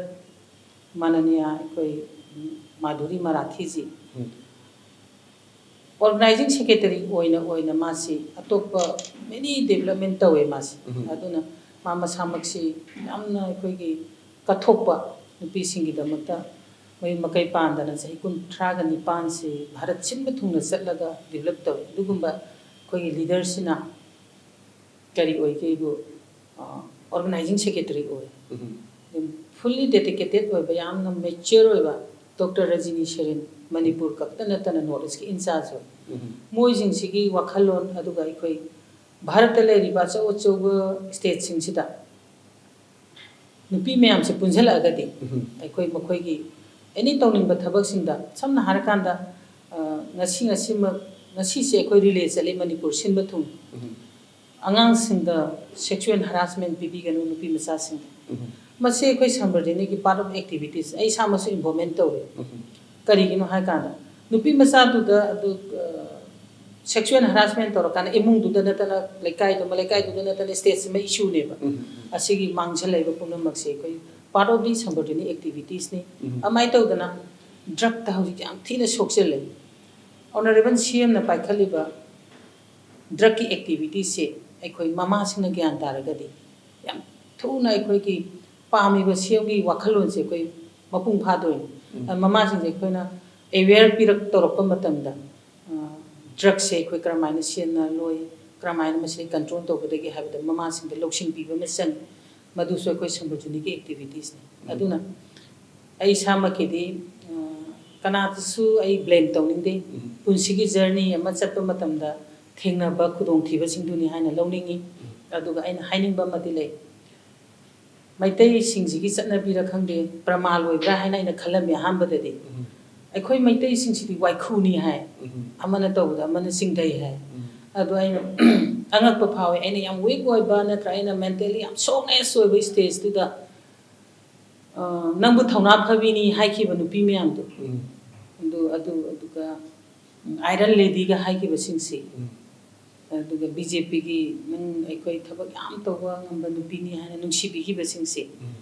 ꯃꯥꯅꯅꯤꯌꯥ ꯑꯩꯈꯣꯏ ꯃꯥꯙꯨꯔꯤ ꯃꯔꯥꯊꯤꯖꯤ, ꯑꯣꯔꯒꯅꯥꯏꯖꯤꯡ ꯁꯦꯀ꯭ꯔꯦꯇꯔꯤ ꯑꯣꯏꯅ ꯑꯣꯏꯅ ꯃꯥꯁꯤ ꯑꯇꯣꯞꯄ many development ꯇꯧꯋꯦ ꯃꯥꯁꯤ꯫ ꯎꯝ꯫ ꯑꯗꯨꯅ ꯃꯥ ꯃꯁꯥꯃꯛꯁꯤ ꯌꯥꯝꯅ ꯑꯩꯈꯣꯏꯒꯤ ꯀꯠꯊꯣꯛꯄ ꯅꯨꯄꯤꯁꯤꯡꯒꯤꯗꯃꯛꯇ ꯃꯌꯨꯝ ꯃꯀꯩ ꯄꯥꯟꯗꯅ ꯆꯍꯤ ꯀꯨꯟꯊ꯭ꯔꯥꯒ ꯅꯤꯄꯥꯟꯁꯤ ꯚꯥꯔꯠ ꯁꯤꯟꯕ ꯊꯨꯡꯅ ꯆꯠꯂꯒ develop ꯇꯧꯋꯤ꯫ ꯑꯗꯨꯒꯨꯝꯕ ꯑꯩꯈꯣꯏꯒꯤ ꯂꯤꯗꯔꯁꯤꯅ ꯀꯔꯤ ꯑꯣꯏꯒꯦꯕꯨ ꯑꯣꯔꯒꯅꯥꯏꯖꯤꯡ ꯁꯦꯀ꯭ꯔꯦꯇꯔꯤ ꯑꯣꯏ꯫ ꯎꯝ꯫ Fully dedicated ꯑꯣꯏꯕ, ꯌꯥꯝꯅ mature ꯑꯣꯏꯕ ꯗꯣꯛꯇꯔ ꯔꯖꯤꯅꯤ ꯁꯦꯔꯤꯟ, ꯃꯅꯤꯄꯨꯔ ꯈꯛꯇ ꯅꯠꯇꯅ North East ꯀꯤ incharge ꯑꯣꯏ꯫ ꯎꯝ꯫ ꯃꯣꯏꯁꯤꯡꯁꯤꯒꯤ ꯋꯥꯈꯜꯂꯣꯟ, ꯑꯗꯨꯒ ꯑꯩꯈꯣꯏ ꯚꯥꯔꯠꯇ ꯂꯩꯔꯤꯕ ꯑꯆꯧ ꯑꯆꯧꯕ stateꯁꯤꯡꯁꯤꯗ ꯅꯨꯄꯤ ꯃꯌꯥꯝꯁꯦ ꯄꯨꯟꯁꯤꯜꯂꯛꯑꯒꯗꯤ ꯎꯝ꯫ ꯑꯩꯈꯣꯏ ꯃꯈꯣꯏꯒꯤ any ꯇꯧꯅꯤꯡꯕ ꯊꯕꯛꯁꯤꯡꯗ, ꯁꯝꯅ ꯍꯥꯏꯔꯀꯥꯟꯗ, ꯑ, ꯉꯁꯤ, ꯉꯁꯤꯃꯛ, ꯉꯁꯤꯁꯦ ꯑꯩꯈꯣꯏ relay ꯆꯠꯂꯤ ꯃꯅꯤꯄꯨꯔ ꯁꯤꯟꯕ ꯊꯨꯡꯅ꯫ ꯎꯝ꯫ ꯑꯉꯥꯡꯁꯤꯡꯗ sexual harassment ꯄꯤꯕꯤꯒꯅꯨ, ꯅꯨꯄꯤ ꯃꯆꯥꯁꯤꯡꯗ꯫ ꯎꯝ꯫ ꯃꯁꯤ ꯑꯩꯈꯣꯏ ꯁꯝꯕꯔꯗꯤꯅꯤꯒꯤ part of activities, ꯑꯩ ꯏꯁꯥꯃꯛꯁꯨ involvement ꯇꯧꯋꯤ꯫ ꯎꯝ꯫ ꯀꯔꯤꯒꯤꯅꯣ ꯍꯥꯏ ꯀꯥꯟꯗ, ꯅꯨꯄꯤ ꯃꯆꯥꯗꯨꯗ ꯑꯗꯨ, ꯑ, sexual harassment ꯇꯧꯔꯀꯥꯟꯗ ꯏꯃꯨꯡꯗꯨꯗ ꯅꯠꯇꯅ ꯂꯩꯀꯥꯏꯗꯨꯃ, ꯂꯩꯀꯥꯏꯗꯨꯗ ꯅꯠꯇꯅ stateꯁꯤꯃ issueꯅꯦꯕ꯫ ꯎꯝ, ꯎꯝ꯫ ꯑꯁꯤꯒꯤ ꯃꯥꯡꯖꯜꯂꯛꯏꯕ ꯄꯨꯝꯅꯃꯛꯁꯦ ꯑꯩꯈꯣꯏ part of the ꯁꯝꯕꯔꯗꯤꯅꯤ activitiesꯅꯤ꯫ ꯎꯝ꯫ ꯑꯗꯨꯃꯥꯏꯅ ꯇꯧꯗꯅ drugꯇ ꯍꯧꯖꯤꯛ ꯌꯥꯝ ꯊꯤꯅ ꯁꯣꯛꯆꯜꯂꯦ꯫ Honourable CMꯅ ꯄꯥꯏꯈꯠꯂꯤꯕ drugꯀꯤ activitiesꯁꯦ ꯑꯩꯈꯣꯏ ꯃꯃꯥꯁꯤꯡꯅ ꯒ꯭ꯌꯥꯟ ꯇꯥꯔꯒꯗꯤ ꯌꯥꯝ ꯊꯨꯅ ꯑꯩꯈꯣꯏꯒꯤ ꯄꯥꯝꯃꯤꯕ CMꯒꯤ ꯋꯥꯈꯜꯂꯣꯟꯁꯦ ꯑꯩꯈꯣꯏ ꯃꯄꯨꯡ ꯐꯥꯗꯣꯏꯅꯤ꯫ ꯎꯝ꯫ ꯑ, ꯃꯃꯥꯁꯤꯡꯁꯦ ꯑꯩꯈꯣꯏꯅ aware ꯄꯤꯔꯛ ꯇꯧꯔꯛꯄ ꯃꯇꯝꯗ, ꯑ, drugꯁꯦ ꯑꯩꯈꯣꯏ ꯀꯔꯝꯍꯥꯏꯅ ꯁꯤꯖꯤꯟꯅꯔꯣꯏ, ꯀꯔꯝꯍꯥꯏꯅ ꯃꯁꯤ control ꯇꯧꯒꯗꯒꯦ ꯍꯥꯏꯕꯗ ꯃꯃꯥꯁꯤꯡꯗ ꯂꯧꯁꯤꯡ ꯄꯤꯕ ꯑꯃ ꯆꯪꯉꯤ꯫ ꯃꯗꯨꯁꯨ ꯑꯩꯈꯣꯏ ꯁꯝꯕꯔꯗꯤꯅꯤꯒꯤ activitiesꯅꯤ꯫ ꯎꯝ꯫ ꯑꯗꯨꯅ ꯑꯩ ꯏꯁꯥꯃꯛꯀꯤꯗꯤ, ꯑ, ꯀꯅꯥꯗꯁꯨ ꯑꯩ blame ꯇꯧꯅꯤꯡꯗꯦ꯫ ꯎꯝ꯫ ꯄꯨꯟꯁꯤꯒꯤ journey ꯑꯃ ꯆꯠꯄ ꯃꯇꯝꯗ ꯊꯦꯡꯅꯕ ꯈꯨꯗꯣꯡꯊꯤꯕꯁꯤꯡꯗꯨꯅꯤ ꯍꯥꯏꯅ ꯂꯧꯅꯤꯡꯉꯤ꯫ ꯎꯝ꯫ ꯑꯗꯨꯒ ꯑꯩꯅ ꯍꯥꯏꯅꯤꯡꯕ ꯑꯃꯗꯤ ꯂꯩ, ꯃꯩꯇꯩꯁꯤꯡꯁꯤꯒꯤ ꯆꯠꯅꯕꯤꯔ ꯈꯪꯗꯦ, ꯄ꯭ꯔꯃꯥꯜ ꯑꯣꯏꯕ꯭ꯔꯥ ꯍꯥꯏꯅ ꯑꯩꯅ ꯈꯜꯂꯝꯃꯤ ꯑꯍꯥꯟꯕꯗꯗꯤ꯫ ꯎꯝ꯫ ꯑꯩꯈꯣꯏ ꯃꯩꯇꯩꯁꯤꯡꯁꯤꯗꯤ ꯋꯥꯏꯈꯨꯅꯤ ꯍꯥꯏ, ꯎꯝ꯫ ꯑꯃꯅ ꯇꯧꯕꯗ ꯑꯃꯅ ꯆꯤꯡꯊꯩ ꯍꯥꯏ꯫ ꯎꯝ꯫ ꯑꯗꯣ ꯑꯩꯅ ꯑꯉꯛꯄ ꯐꯥꯎꯋꯦ, ꯑꯩꯅ ꯌꯥꯝ weak ꯑꯣꯏꯕ ꯅꯠꯇ꯭ꯔ ꯑꯩꯅ mentally ꯌꯥꯝ softness ꯑꯣꯏꯕ stageꯇꯨꯗ, ꯑ, "ꯅꯪꯕꯨ ꯊꯧꯅꯥ ꯐꯕꯤꯅꯤ" ꯍꯥꯏꯈꯤꯕ ꯅꯨꯄꯤ ꯃꯌꯥꯝꯗꯣ꯫ ꯎꯝ꯫ ꯑꯗꯨ, ꯑꯗꯨ, ꯑꯗꯨꯒ, ꯎꯝ, Iron Ladyꯒ ꯍꯥꯏꯈꯤꯕꯁꯤꯡꯁꯤ꯫ ꯎꯝ꯫ ꯑꯗꯨꯒ BJPꯒꯤ "ꯅꯪ ꯑꯩꯈꯣꯏ ꯊꯕꯛ ꯌꯥꯝ ꯇꯧꯕ ꯉꯝꯕ ꯅꯨꯄꯤꯅꯤ" ꯍꯥꯏꯅ ꯅꯨꯡꯁꯤꯕꯤꯈꯤꯕꯁꯤꯡꯁꯦ꯫ ꯎꯝ꯫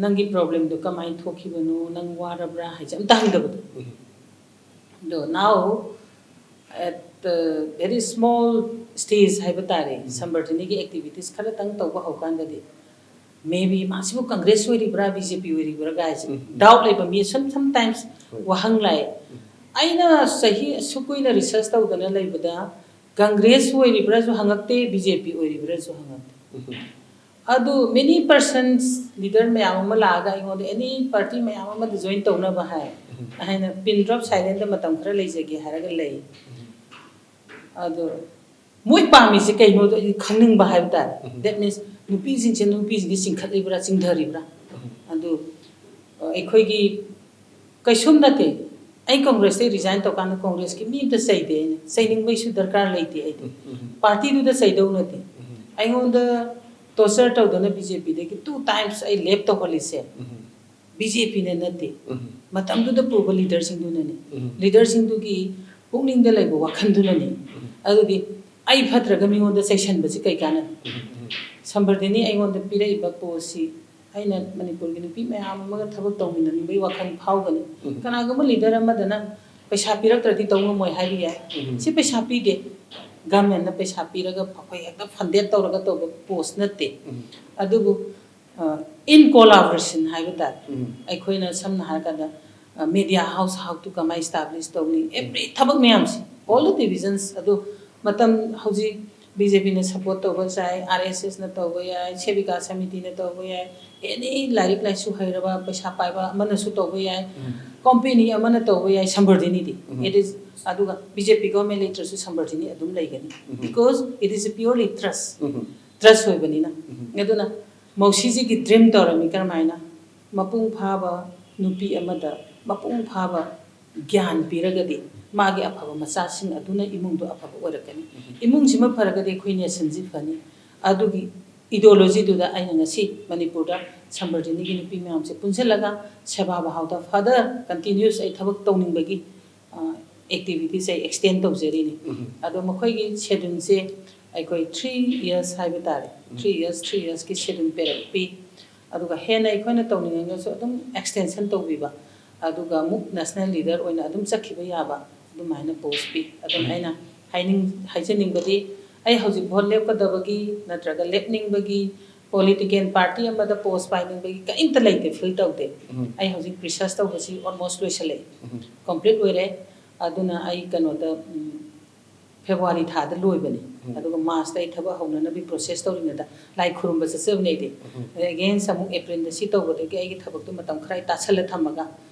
"ꯅꯪꯒꯤ problemꯗꯣ ꯀꯃꯥꯏꯅ ꯊꯣꯛꯈꯤꯕꯅꯣ? ꯅꯪ ꯋꯥꯔꯕ꯭ꯔꯥ?" ꯍꯥꯏꯁꯦ ꯑꯝꯇ ꯍꯪꯗꯕꯗꯣ꯫ ꯎꯝ꯫ ꯑꯗꯣ now At the very small stage ꯍꯥꯏꯕ ꯇꯥꯔꯦ, ꯁꯝꯕꯔꯙꯤꯅꯤꯒꯤ activities ꯈꯔꯇꯪ ꯇꯧꯕ ꯍꯧꯀꯥꯟꯗꯗꯤ, maybe ꯃꯥꯁꯤꯕꯨ ꯀꯪꯒ꯭ꯔꯦꯁ ꯑꯣꯏꯔꯤꯕ꯭ꯔꯥ, ꯕꯤ ꯖꯦ ꯄꯤ ꯑꯣꯏꯔꯤꯕ꯭ꯔꯥ ꯒꯥꯏꯁꯦ ꯗꯥꯎꯠ ꯂꯩꯕ ꯃꯤ ꯁꯝ ꯁꯝꯇꯥꯏꯝꯁ ꯋꯥꯍꯪ ꯂꯥꯛꯑꯦ꯫ ꯑꯩꯅ ꯆꯍꯤ ꯑꯁꯨꯛ ꯀꯨꯏꯅ ꯔꯤꯁꯔꯁ ꯇꯧꯗꯅ ꯂꯩꯕꯗ ꯀꯪꯒ꯭ꯔꯦꯁ ꯑꯣꯏꯔꯤꯕ꯭ꯔꯥꯁꯨ ꯍꯪꯉꯛꯇꯦ, ꯕꯤ ꯖꯦ ꯄꯤ ꯑꯣꯏꯔꯤꯕ꯭ꯔꯥꯁꯨ ꯍꯪꯉꯛꯇꯦ꯫ ꯑꯗꯨ many persons, ꯂꯤꯗꯔ ꯃꯌꯥꯝ ꯑꯃ ꯂꯥꯛꯑꯒ ꯑꯩꯉꯣꯟꯗ ꯑꯦꯅꯤ ꯄꯥꯔꯇꯤ ꯃꯌꯥꯝ ꯑꯃꯗ ꯖꯣꯏꯟ ꯇꯧꯅꯕ ꯍꯥꯏ꯫ ꯑꯩꯅ ꯄꯤꯟ ꯗ꯭ꯔꯣꯞ ꯁꯥꯏꯂꯦꯟꯗ ꯃꯇꯝ ꯈꯔ ꯂꯩꯖꯒꯦ ꯍꯥꯏꯔꯒ ꯂꯩ꯫ ꯑꯗꯣ ꯃꯣꯏ ꯄꯥꯝꯃꯤꯁꯦ ꯀꯩꯅꯣꯗꯣ ꯑꯩ ꯈꯪꯅꯤꯡꯕ ꯍꯥꯏꯕ ꯇꯥꯔꯦ꯫ That means ꯅꯨꯄꯤꯁꯤꯡꯁꯦ ꯅꯨꯄꯤꯁꯤꯡꯁꯦ ꯆꯤꯡꯈꯠꯂꯤꯕ꯭ꯔꯥ, ꯆꯤꯡꯊꯔꯤꯕ꯭ꯔꯥ? ꯑꯗꯨ ꯑꯩꯈꯣꯏꯒꯤ ꯀꯩꯁꯨꯝ ꯅꯠꯇꯦ꯫ ꯑꯩ ꯀꯪꯒ꯭ꯔꯦꯁꯇꯩ ꯔꯤꯖꯥꯏꯟ ꯇꯧꯀꯥꯟꯗ ꯀꯪꯒ꯭ꯔꯦꯁꯀꯤ ꯃꯤ ꯑꯝꯇ ꯆꯩꯗꯦ ꯑꯩꯅ꯫ ꯆꯩꯅꯤꯡꯕꯩꯁꯨ ꯗꯔꯀꯥꯔ ꯂꯩꯇꯦ ꯑꯩꯗꯤ꯫ ꯄꯥꯔꯇꯤꯗꯨꯗ ꯆꯩꯗꯧ ꯅꯠꯇꯦ꯫ ꯑꯩꯉꯣꯟꯗ ꯇꯣꯔꯆꯔ ꯇꯧꯗꯅ ꯕꯤ ꯖꯦ ꯄꯤꯗꯒꯤ ꯇꯨ ꯇꯥꯏꯝꯁ ꯑꯩ ꯂꯦꯞ ꯇꯧꯍꯜꯂꯤꯁꯦ ꯕꯤ ꯖꯦ ꯄꯤꯅ ꯅꯠꯇꯦ꯫ ꯃꯇꯝꯗꯨꯗ ꯄꯨꯕ ꯂꯤꯗꯔꯁꯤꯡꯗꯨꯅꯅꯤ꯫ ꯂꯤꯗꯔꯁꯤꯡꯗꯨꯒꯤ ꯄꯨꯛꯅꯤꯡꯗ ꯂꯩꯕ ꯋꯥꯈꯜꯗꯨꯅꯅꯤ꯫ ꯑꯗꯨꯗꯤ ꯑꯩ ꯐꯠꯇ꯭ꯔꯒ ꯃꯤꯉꯣꯟꯗ ꯆꯩꯁꯟꯕꯁꯤ ꯀꯩ ꯀꯥꯟꯅꯅꯤ? ꯁꯝꯕꯔꯙꯤꯅꯤ ꯑꯩꯉꯣꯟꯗ ꯄꯤꯔꯛꯏꯕ ꯄꯣꯁꯁꯤ ꯑꯩꯅ ꯃꯅꯤꯄꯨꯔꯒꯤ ꯅꯨꯄꯤ ꯃꯌꯥꯝ ꯑꯃꯒ ꯊꯕꯛ ꯇꯧꯃꯤꯟꯅꯅꯤꯡꯕꯒꯤ ꯋꯥꯈꯜ ꯐꯥꯎꯒꯅꯤ꯫ ꯀꯅꯥꯒꯨꯝꯕ ꯂꯤꯗꯔ ꯑꯃꯗꯅ ꯄꯩꯁꯥ ꯄꯤꯔꯛꯇ꯭ꯔꯗꯤ ꯇꯧ ꯉꯝꯃꯣꯏ ꯍꯥꯏꯕ ꯌꯥꯏ꯫ ꯁꯤ ꯄꯩꯁꯥ ꯄꯤꯗꯦ, ꯒꯚꯔꯟꯃꯦꯟꯠꯅ ꯄꯩꯁꯥ ꯄꯤꯔꯒ ꯑꯩꯈꯣꯏ ꯍꯦꯛꯇ ꯐꯟꯗꯦꯠ ꯇꯧꯔꯒ ꯇꯧꯕ ꯄꯣꯁ ꯅꯠꯇꯦ꯫ ꯑꯗꯨꯕꯨ in collaboration ꯍꯥꯏꯕ ꯇꯥꯔꯦ꯫ ꯑꯩꯈꯣꯏꯅ ꯁꯝꯅ ꯍꯥꯏꯔꯀꯥꯟꯗ media house how to ꯀꯃꯥꯏꯅ establish ꯇꯧꯅꯤ, every ꯊꯕꯛ ꯃꯌꯥꯝꯁꯦ, all the divisions ꯑꯗꯨ ꯃꯇꯝ ꯍꯧꯖꯤꯛ ꯕꯤ ꯖꯦ ꯄꯤꯅ ꯁꯞꯄꯣꯔꯠ ꯇꯧꯕ ꯌꯥꯏ, ꯑꯥꯔ ꯑꯦꯁ ꯑꯦꯁꯅ ꯇꯧꯕ ꯌꯥꯏ, ꯁꯦꯕꯤꯀꯥ ꯁꯃꯤꯇꯤꯅ ꯇꯧꯕ ꯌꯥꯏ, ꯑꯦꯅꯤ ꯂꯥꯏꯔꯤꯛ ꯂꯥꯏꯁꯨ ꯍꯩꯔꯕ ꯄꯩꯁꯥ ꯄꯥꯏꯕ ꯑꯃꯅꯁꯨ ꯇꯧꯕ ꯌꯥꯏ, ꯀꯣꯝꯄꯦꯅꯤ ꯑꯃꯅ ꯇꯧꯕ ꯌꯥꯏ, ꯁꯝꯕꯔꯙꯤꯅꯤꯗꯤ꯫ It is, ꯑꯗꯨꯒ ꯕꯤ ꯖꯦ ꯄꯤ ꯒꯣꯔꯃꯦꯟ ꯂꯩꯇ꯭ꯔꯁꯨ ꯁꯝꯕꯔꯙꯤꯅꯤ ꯑꯗꯨꯝ ꯂꯩꯒꯅꯤ, because it is purely trust, trust ꯑꯣꯏꯕꯅꯤꯅ꯫ ꯑꯗꯨꯅ ꯃꯧꯁꯤꯁꯤꯒꯤ ꯗ꯭ꯔꯤꯝ ꯇꯧꯔꯝꯃꯤ ꯀꯔꯝꯍꯥꯏꯅ? ꯃꯄꯨꯡ ꯐꯥꯕ ꯅꯨꯄꯤ ꯑꯃꯗ ꯃꯄꯨꯡ ꯐꯥꯕ ꯒ꯭ꯌꯥꯟ ꯄꯤꯔꯒꯗꯤ ꯃꯥꯒꯤ ꯑꯐꯕ ꯃꯆꯥꯁꯤꯡ ꯑꯗꯨꯅ ꯏꯃꯨꯡꯗꯣ ꯑꯐꯕ ꯑꯣꯏꯔꯛꯀꯅꯤ꯫ ꯏꯃꯨꯡꯁꯤꯃ ꯐꯔꯒꯗꯤ ꯑꯩꯈꯣꯏ ꯅꯦꯁꯟꯁꯤ ꯐꯅꯤ꯫ ꯑꯗꯨꯒꯤ ꯏꯗꯤꯑꯣꯂꯣꯖꯤꯗꯨꯗ ꯑꯩꯅ ꯉꯁꯤ ꯃꯅꯤꯄꯨꯔꯗ ꯁꯝꯕꯔꯙꯤꯅꯤꯒꯤ ꯅꯨꯄꯤ ꯃꯌꯥꯝꯁꯦ ꯄꯨꯟꯁꯤꯜꯂꯒ ꯁꯦꯕꯥ ꯚꯥꯕꯗ further continuous ꯑꯩ ꯊꯕꯛ ꯇꯧꯅꯤꯡꯕꯒꯤ ꯑꯦꯛꯇꯤꯚꯤꯇꯤꯁ ꯑꯩ ꯑꯦꯛꯁꯇꯦꯟ ꯇꯧꯖꯔꯤꯅꯤ꯫ ꯑꯗꯣ ꯃꯈꯣꯏꯒꯤ ꯁꯦꯗꯨꯜꯁꯦ ꯑꯩꯈꯣꯏ ꯊ꯭ꯔꯤ ꯏꯌꯔꯁ ꯍꯥꯏꯕ ꯇꯥꯔꯦ, ꯊ꯭ꯔꯤ ꯏꯌꯔꯁ ꯊ꯭ꯔꯤ ꯏꯌꯔꯁꯀꯤ ꯁꯦꯗꯨꯜ ꯄꯦꯔꯦꯠ ꯄꯤ꯫ ꯑꯗꯨꯒ ꯍꯦꯟꯅ ꯑꯩꯈꯣꯏꯅ ꯇꯧꯅꯤꯡꯉꯒꯁꯨ ꯑꯗꯨꯝ ꯑꯦꯛꯁꯇꯦꯟꯁꯟ ꯇꯧꯕꯤꯕ, ꯑꯗꯨꯒ ꯑꯃꯨꯛ ꯅꯦꯁꯅꯦꯜ ꯂꯤꯗꯔ ꯑꯣꯏꯅ ꯑꯗꯨꯝ ꯆꯠꯈꯤꯕ ꯌꯥꯕ, ꯑꯗꯨꯃꯥꯏꯅ ꯄꯣꯁ ꯄꯤ꯫ ꯑꯗꯨꯅ ꯎꯝ꯫ ꯑꯩꯅ ꯍꯥꯏꯅꯤꯡ ꯍꯥꯏꯖꯅꯤꯡꯕꯗꯤ, ꯑꯩ ꯍꯧꯖꯤꯛ ꯚꯣꯠ ꯂꯦꯞꯀꯗꯕꯒꯤ ꯅꯠꯇ꯭ꯔꯒ ꯂꯦꯞꯅꯤꯡꯕꯒꯤ, ꯄꯣꯂꯤꯇꯤꯀꯦꯜ ꯄꯥꯔꯇꯤ ꯑꯃꯗ ꯄꯣꯁ ꯄꯥꯏꯅꯤꯡꯕꯒꯤ ꯀꯔꯤꯝꯇ ꯂꯩꯇꯦ, ꯐꯤꯜ ꯇꯧꯗꯦ꯫ ꯎꯝ꯫ ꯑꯩ ꯍꯧꯖꯤꯛ ꯔꯤꯁꯔꯁ ꯇꯧꯕꯁꯤ ꯑꯣꯜꯃꯣꯁ ꯂꯣꯏꯁꯤꯜꯂꯛꯑꯦ, ꯎꯝ꯫ ꯀꯝꯄ꯭ꯂꯤꯠ ꯑꯣꯏꯔꯦ꯫ ꯑꯗꯨꯅ ꯑꯩ ꯀꯩꯅꯣꯗ, ꯎꯝ, ꯐꯦꯕ꯭ꯔꯨꯋꯥꯔꯤ ꯊꯥꯗ ꯂꯣꯏꯕꯅꯤ꯫ ꯎꯝ꯫ ꯑꯗꯨꯒ ꯃꯥꯔꯁꯇ ꯑꯩ ꯊꯕꯛ ꯍꯧꯅꯅꯕꯒꯤ ꯄ꯭ꯔꯣꯁꯦꯁ ꯇꯧꯔꯤꯉꯩꯗ ꯂꯥꯏ ꯈꯨꯔꯨꯝꯕ ꯆꯠꯆꯕꯅꯦ ꯑꯩꯗꯤ꯫ ꯎꯝ꯫ ꯑꯗꯩ ꯑꯦꯒꯦꯟꯁ ꯑꯃꯨꯛ ꯑꯦꯄ꯭ꯔꯤꯜꯗ ꯁꯤ ꯇꯧꯕꯗꯒꯤ ꯑꯩꯒꯤ ꯊꯕꯛꯇꯣ ꯃꯇꯝ ꯈꯔ ꯑꯩ ꯇꯥꯁꯜꯂ ꯊꯝꯃꯒ,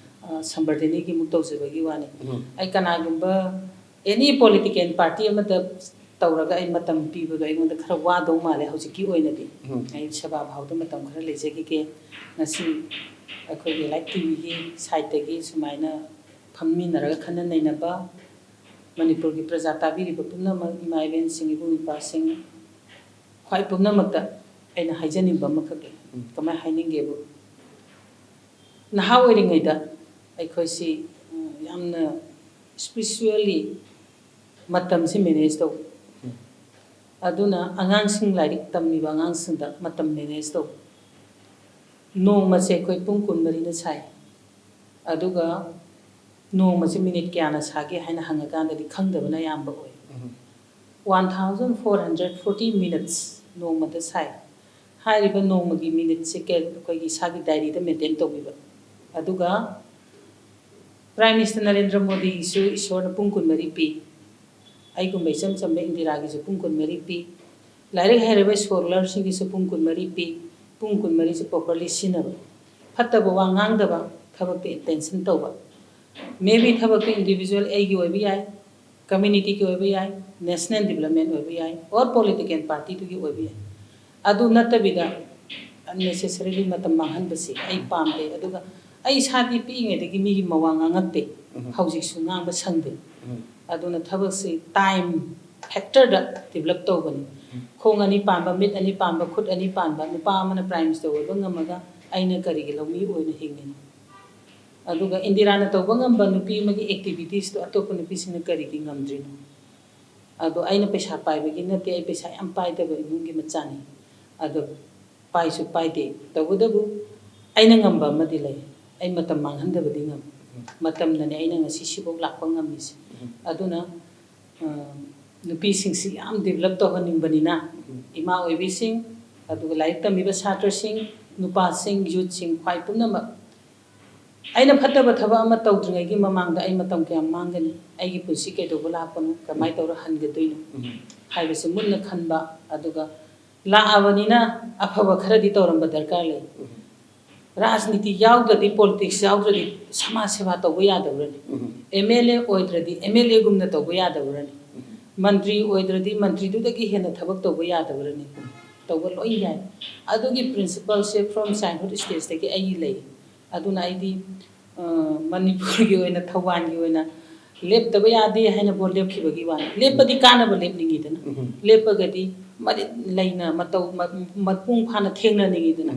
ꯑ, ꯁꯝꯕꯔꯗꯅꯤꯒꯤ ꯑꯃꯨꯛ ꯇꯧꯖꯕꯒꯤ ꯋꯥꯅꯤ꯫ ꯎꯝ꯫ ꯑꯩ ꯀꯅꯥꯒꯨꯝꯕ ꯑꯦꯅꯤ ꯄꯣꯂꯤꯇꯤꯀꯦꯜ ꯄꯥꯔꯇꯤ ꯑꯃꯗ ꯇꯧꯔꯒ ꯑꯩ ꯃꯇꯝ ꯄꯤꯕꯗꯣ ꯑꯩꯉꯣꯟꯗ ꯈꯔ ꯋꯥꯗꯧ ꯃꯥꯜꯂꯦ ꯍꯧꯖꯤꯛꯀꯤ ꯑꯣꯏꯅꯗꯤ꯫ ꯎꯝ꯫ ꯑꯩ ꯁꯦꯕꯥ ꯚꯥꯎꯗ ꯃꯇꯝ ꯈꯔ ꯂꯩꯖꯈꯤꯒꯦ꯫ ꯉꯁꯤ ꯑꯩꯈꯣꯏꯒꯤ ꯂꯥꯏꯐ ꯇꯤ ꯚꯤꯒꯤ ꯁꯥꯏꯠꯇꯒꯤ ꯁꯨꯃꯥꯏꯅ ꯐꯝꯃꯤꯟꯅꯔꯒ ꯈꯟꯅ ꯅꯩꯅꯕ, ꯃꯅꯤꯄꯨꯔꯒꯤ ꯄ꯭ꯔꯖꯥ ꯇꯥꯕꯤꯔꯤꯕ ꯄꯨꯝꯅꯃꯛ, ꯏꯃꯥ ꯏꯕꯦꯟꯁꯤꯡ, ꯏꯕꯨꯡ ꯏꯄ꯭ꯋꯥꯁꯤꯡ, ꯈ꯭ꯋꯥꯏ ꯄꯨꯝꯅꯃꯛꯇ ꯑꯩꯅ ꯍꯥꯏꯖꯅꯤꯡꯕ ꯑꯃꯈꯛ ꯂꯩ꯫ ꯎꯝ꯫ ꯀꯃꯥꯏꯅ ꯍꯥꯏꯅꯤꯡꯒꯦꯕꯨ, ꯅꯍꯥ ꯑꯣꯏꯔꯤꯉꯩꯗ ꯑꯩꯈꯣꯏꯁꯤ, ꯎꯝ, ꯌꯥꯝꯅ ꯏꯁꯄꯤꯁꯨꯋꯦꯜꯂꯤ ꯃꯇꯝꯁꯤ ꯃꯦꯅꯦꯖ ꯇꯧ꯫ ꯎꯝ꯫ ꯑꯗꯨꯅ ꯑꯉꯥꯡꯁꯤꯡ, ꯂꯥꯏꯔꯤꯛ ꯇꯝꯂꯤꯕ ꯑꯉꯥꯡꯁꯤꯡꯗ ꯃꯇꯝ ꯃꯦꯅꯦꯖ ꯇꯧ꯫ ꯅꯣꯡꯃꯁꯦ ꯑꯩꯈꯣꯏ ꯄꯨꯡ ꯀꯨꯟꯃꯔꯤꯅ ꯁꯥꯏ꯫ ꯑꯗꯨꯒ ꯅꯣꯡꯃꯁꯦ ꯃꯤꯅꯤꯠ ꯀꯌꯥꯅ ꯁꯥꯒꯦ ꯍꯥꯏꯅ ꯍꯪꯉꯀꯥꯟꯗꯗꯤ ꯈꯪꯗꯕꯅ ꯑꯌꯥꯝꯕ ꯑꯣꯏ꯫ ꯎꯝ꯫ One thousand four hundred forty minutes ꯅꯣꯡꯃꯗ ꯁꯥꯏ꯫ ꯍꯥꯏꯔꯤꯕ ꯅꯣꯡꯃꯒꯤ ꯃꯤꯅꯤꯠꯁꯦ ꯀꯦ-, ꯑꯩꯈꯣꯏꯒꯤ ꯏꯁꯥꯒꯤ ꯗꯥꯏꯔꯤꯗ ꯃꯦꯟꯇꯦꯟ ꯇꯧꯕꯤꯕ꯫ ꯑꯗꯨꯒ ꯄ꯭ꯔꯥꯏꯝ ꯃꯤꯅꯤꯁꯇꯔ ꯅꯔꯦꯟꯗ꯭ꯔ ꯃꯣꯗꯤꯒꯤꯁꯨ ꯏꯁꯣꯔꯅ ꯄꯨꯡ ꯀꯨꯟꯃꯔꯤ ꯄꯤ꯫ ꯑꯩꯒꯨꯝꯕ ꯏꯆꯝ ꯆꯝꯕ ꯏꯟꯗꯤꯔꯥꯒꯤꯁꯨ ꯄꯨꯡ ꯀꯨꯟꯃꯔꯤ ꯄꯤ꯫ ꯂꯥꯏꯔꯤꯛ ꯍꯩꯔꯕ ꯁ꯭ꯀꯣꯂꯔꯁꯤꯡꯒꯤꯁꯨ ꯄꯨꯡ ꯀꯨꯟꯃꯔꯤ ꯄꯤ꯫ ꯄꯨꯡ ꯀꯨꯟꯃꯔꯤꯁꯦ ꯄ꯭ꯔꯣꯄꯔꯂꯤ ꯁꯤꯖꯤꯟꯅꯕ꯫ ꯐꯠꯇꯕ ꯋꯥ ꯉꯥꯡꯗꯕ, ꯊꯕꯛꯇ ꯑꯦꯇꯦꯟꯁꯟ ꯇꯧꯕ꯫ ꯃꯦꯕꯤ ꯊꯕꯛꯇꯨ ꯏꯟꯗꯤꯕꯤꯖꯨꯋꯦꯜ ꯑꯩꯒꯤ ꯑꯣꯏꯕ ꯌꯥꯏ, ꯀꯝꯃ꯭ꯌꯨꯅꯤꯇꯤꯒꯤ ꯑꯣꯏꯕ ꯌꯥꯏ, ꯅꯦꯁꯅꯦꯜ ꯗꯤꯕ꯭ꯂꯞꯃꯦꯟ ꯑꯣꯏꯕ ꯌꯥꯏ, ꯑꯣꯔ ꯄꯣꯂꯤꯇꯤꯀꯦꯜ ꯄꯥꯔꯇꯤꯗꯨꯒꯤ ꯑꯣꯏꯕ ꯌꯥꯏ꯫ ꯑꯗꯨ ꯅꯠꯇꯕꯤꯗ unnecessarily ꯃꯇꯝ ꯃꯥꯡꯍꯟꯕꯁꯤ ꯑꯩ ꯄꯥꯝꯗꯦ꯫ ꯑꯗꯨꯒ ꯑꯩ ꯏꯁꯥꯗꯤ ꯄꯤꯛꯏꯉꯩꯗꯒꯤ ꯃꯤꯒꯤ ꯃꯋꯥ ꯉꯥꯡꯉꯛꯇꯦ, ꯎꯝ꯫ ꯍꯧꯖꯤꯛꯁꯨ ꯉꯥꯡꯕ ꯁꯪꯗꯦ꯫ ꯎꯝ꯫ ꯑꯗꯨꯅ ꯊꯕꯛꯁꯤ ꯇꯥꯏꯝ ꯐꯦꯛꯇꯔꯗ ꯗꯤꯕ꯭ꯂꯞ ꯇꯧꯕꯅꯤ꯫ ꯎꯝ꯫ ꯈꯣꯡ ꯑꯅꯤ ꯄꯥꯟꯕ, ꯃꯤꯠ ꯑꯅꯤ ꯄꯥꯟꯕ, ꯈꯨꯠ ꯑꯅꯤ ꯄꯥꯟꯕ ꯅꯨꯄꯥ ꯑꯃꯅ ꯄ꯭ꯔꯥꯏꯝ ꯃꯤꯅꯤꯁꯇꯔ ꯑꯣꯏꯕ ꯉꯝꯃꯒ ꯑꯩꯅ ꯀꯔꯤꯒꯤ ꯂꯧꯃꯤ ꯑꯣꯏꯅ ꯍꯤꯡꯉꯤꯅꯣ? ꯑꯗꯨꯒ ꯏꯟꯗꯤꯔꯥꯅ ꯇꯧꯕ ꯉꯝꯕ ꯅꯨꯄꯤ ꯑꯃꯒꯤ ꯑꯦꯛꯇꯤꯚꯤꯇꯤꯁꯇꯣ ꯑꯇꯣꯞꯄ ꯅꯨꯄꯤꯁꯤꯡꯅ ꯀꯔꯤꯒꯤ ꯉꯝꯗ꯭ꯔꯤꯅꯣ? ꯑꯗꯣ ꯑꯩꯅ ꯄꯩꯁꯥ ꯄꯥꯏꯕꯒꯤ ꯅꯠꯇꯦ, ꯑꯩ ꯄꯩꯁꯥ ꯌꯥꯝ ꯄꯥꯏꯗꯕ ꯏꯃꯨꯡꯒꯤ ꯃꯆꯥꯅꯤ꯫ ꯑꯗꯣ ꯄꯥꯏꯁꯨ ꯄꯥꯏꯗꯦ꯫ ꯇꯧꯕꯇꯕꯨ ꯑꯩꯅ ꯉꯝꯕ ꯑꯃꯗꯤ ꯂꯩ, ꯑꯩ ꯃꯇꯝ ꯃꯥꯡꯍꯟꯗꯕꯗꯤ ꯉꯝꯃꯤ꯫ ꯃꯇꯝꯅꯅꯦ ꯑꯩꯅ ꯉꯁꯤ ꯁꯤꯐꯥꯎ ꯂꯥꯛꯄ ꯉꯝꯃꯤꯁꯦ꯫ ꯑꯗꯨꯅ ꯅꯨꯄꯤꯁꯤꯡꯁꯤ ꯌꯥꯝ ꯗꯤꯕꯂꯞ ꯇꯧꯍꯟꯅꯤꯡꯕꯅꯤꯅ, ꯏꯃꯥ ꯑꯣꯏꯕꯤꯁꯤꯡ, ꯑꯗꯨꯒ ꯂꯥꯏꯔꯤꯛ ꯇꯝꯃꯤꯕ ꯁꯥꯇ꯭ꯔꯁꯤꯡ, ꯅꯨꯄꯥꯁꯤꯡ, ꯌꯨꯠꯁꯤꯡ, ꯈ꯭ꯋꯥꯏ ꯄꯨꯝꯅꯃꯛ, ꯑꯩꯅ ꯐꯠꯇꯕ ꯊꯕꯛ ꯑꯃ ꯇꯧꯗ꯭ꯔꯤꯉꯩꯒꯤ ꯃꯃꯥꯡꯗ ꯑꯩ ꯃꯇꯝ ꯀꯌꯥꯝ ꯃꯥꯡꯒꯅꯤ? ꯑꯩꯒꯤ ꯄꯨꯟꯁꯤ ꯀꯩꯗꯧꯕ ꯂꯥꯛꯄꯅꯣ? ꯀꯃꯥꯏꯅ ꯇꯧꯔ ꯍꯟꯒꯗꯣꯏꯅꯣ? ꯍꯥꯏꯕꯁꯤ ꯃꯨꯟꯅ ꯈꯟꯕ, ꯑꯗꯨꯒ ꯂꯥꯛꯑꯕꯅꯤꯅ ꯑꯐꯕ ꯈꯔꯗꯤ ꯇꯧꯔꯝꯕ ꯗꯔꯀꯥꯔ ꯂꯩ꯫ ꯔꯥꯖꯅꯤꯇꯤ ꯌꯥꯎꯗ꯭ꯔꯗꯤ, ꯄꯣꯂꯤꯇꯤꯛꯁ ꯌꯥꯎꯗ꯭ꯔꯗꯤ ꯁꯃꯥꯖ ꯁꯦꯕꯥ ꯇꯧꯕ ꯌꯥꯗꯕ꯭ꯔꯅꯤ? ꯑꯦꯝ ꯑꯦꯜ ꯑꯦ ꯑꯣꯏꯗ꯭ꯔꯗꯤ ꯑꯦꯝ ꯑꯦꯜ ꯑꯦꯒꯨꯝꯅ ꯇꯧꯕ ꯌꯥꯗꯕ꯭ꯔꯅꯤ? ꯃꯟꯇ꯭ꯔꯤ ꯑꯣꯏꯗ꯭ꯔꯗꯤ ꯃꯟꯇ꯭ꯔꯤꯗꯨꯗꯒꯤ ꯍꯦꯟꯅ ꯊꯕꯛ ꯇꯧꯕ ꯌꯥꯗꯕ꯭ꯔꯅꯤ? ꯇꯧꯕ ꯂꯣꯏ ꯌꯥꯏ꯫ ꯑꯗꯨꯒꯤ ꯄ꯭ꯔꯤꯟꯁꯤꯄꯜꯁꯦ from childhood stageꯇꯒꯤ ꯑꯩꯒꯤ ꯂꯩ꯫ ꯑꯗꯨꯅ ꯑꯩꯗꯤ ꯃꯅꯤꯄꯨꯔꯒꯤ ꯑꯣꯏꯅ, ꯊꯧꯕꯥꯜꯒꯤ ꯑꯣꯏꯅ ꯂꯦꯞꯇꯕ ꯌꯥꯗꯦ ꯍꯥꯏꯅ ꯚꯣꯠ ꯂꯦꯞꯈꯤꯕꯒꯤ ꯋꯥꯅꯤ꯫ ꯂꯦꯞꯄꯗꯤ ꯀꯥꯟꯅꯕ ꯂꯦꯞꯅꯤꯡꯉꯤꯗꯅ꯫ ꯂꯦꯞꯄꯒꯗꯤ ꯃꯔꯤꯛ ꯂꯩꯅ ꯃꯇꯧ ꯃ- ꯃꯄꯨꯡ ꯐꯥꯅ ꯊꯦꯡꯅꯅꯤꯡꯉꯤꯗꯅ꯫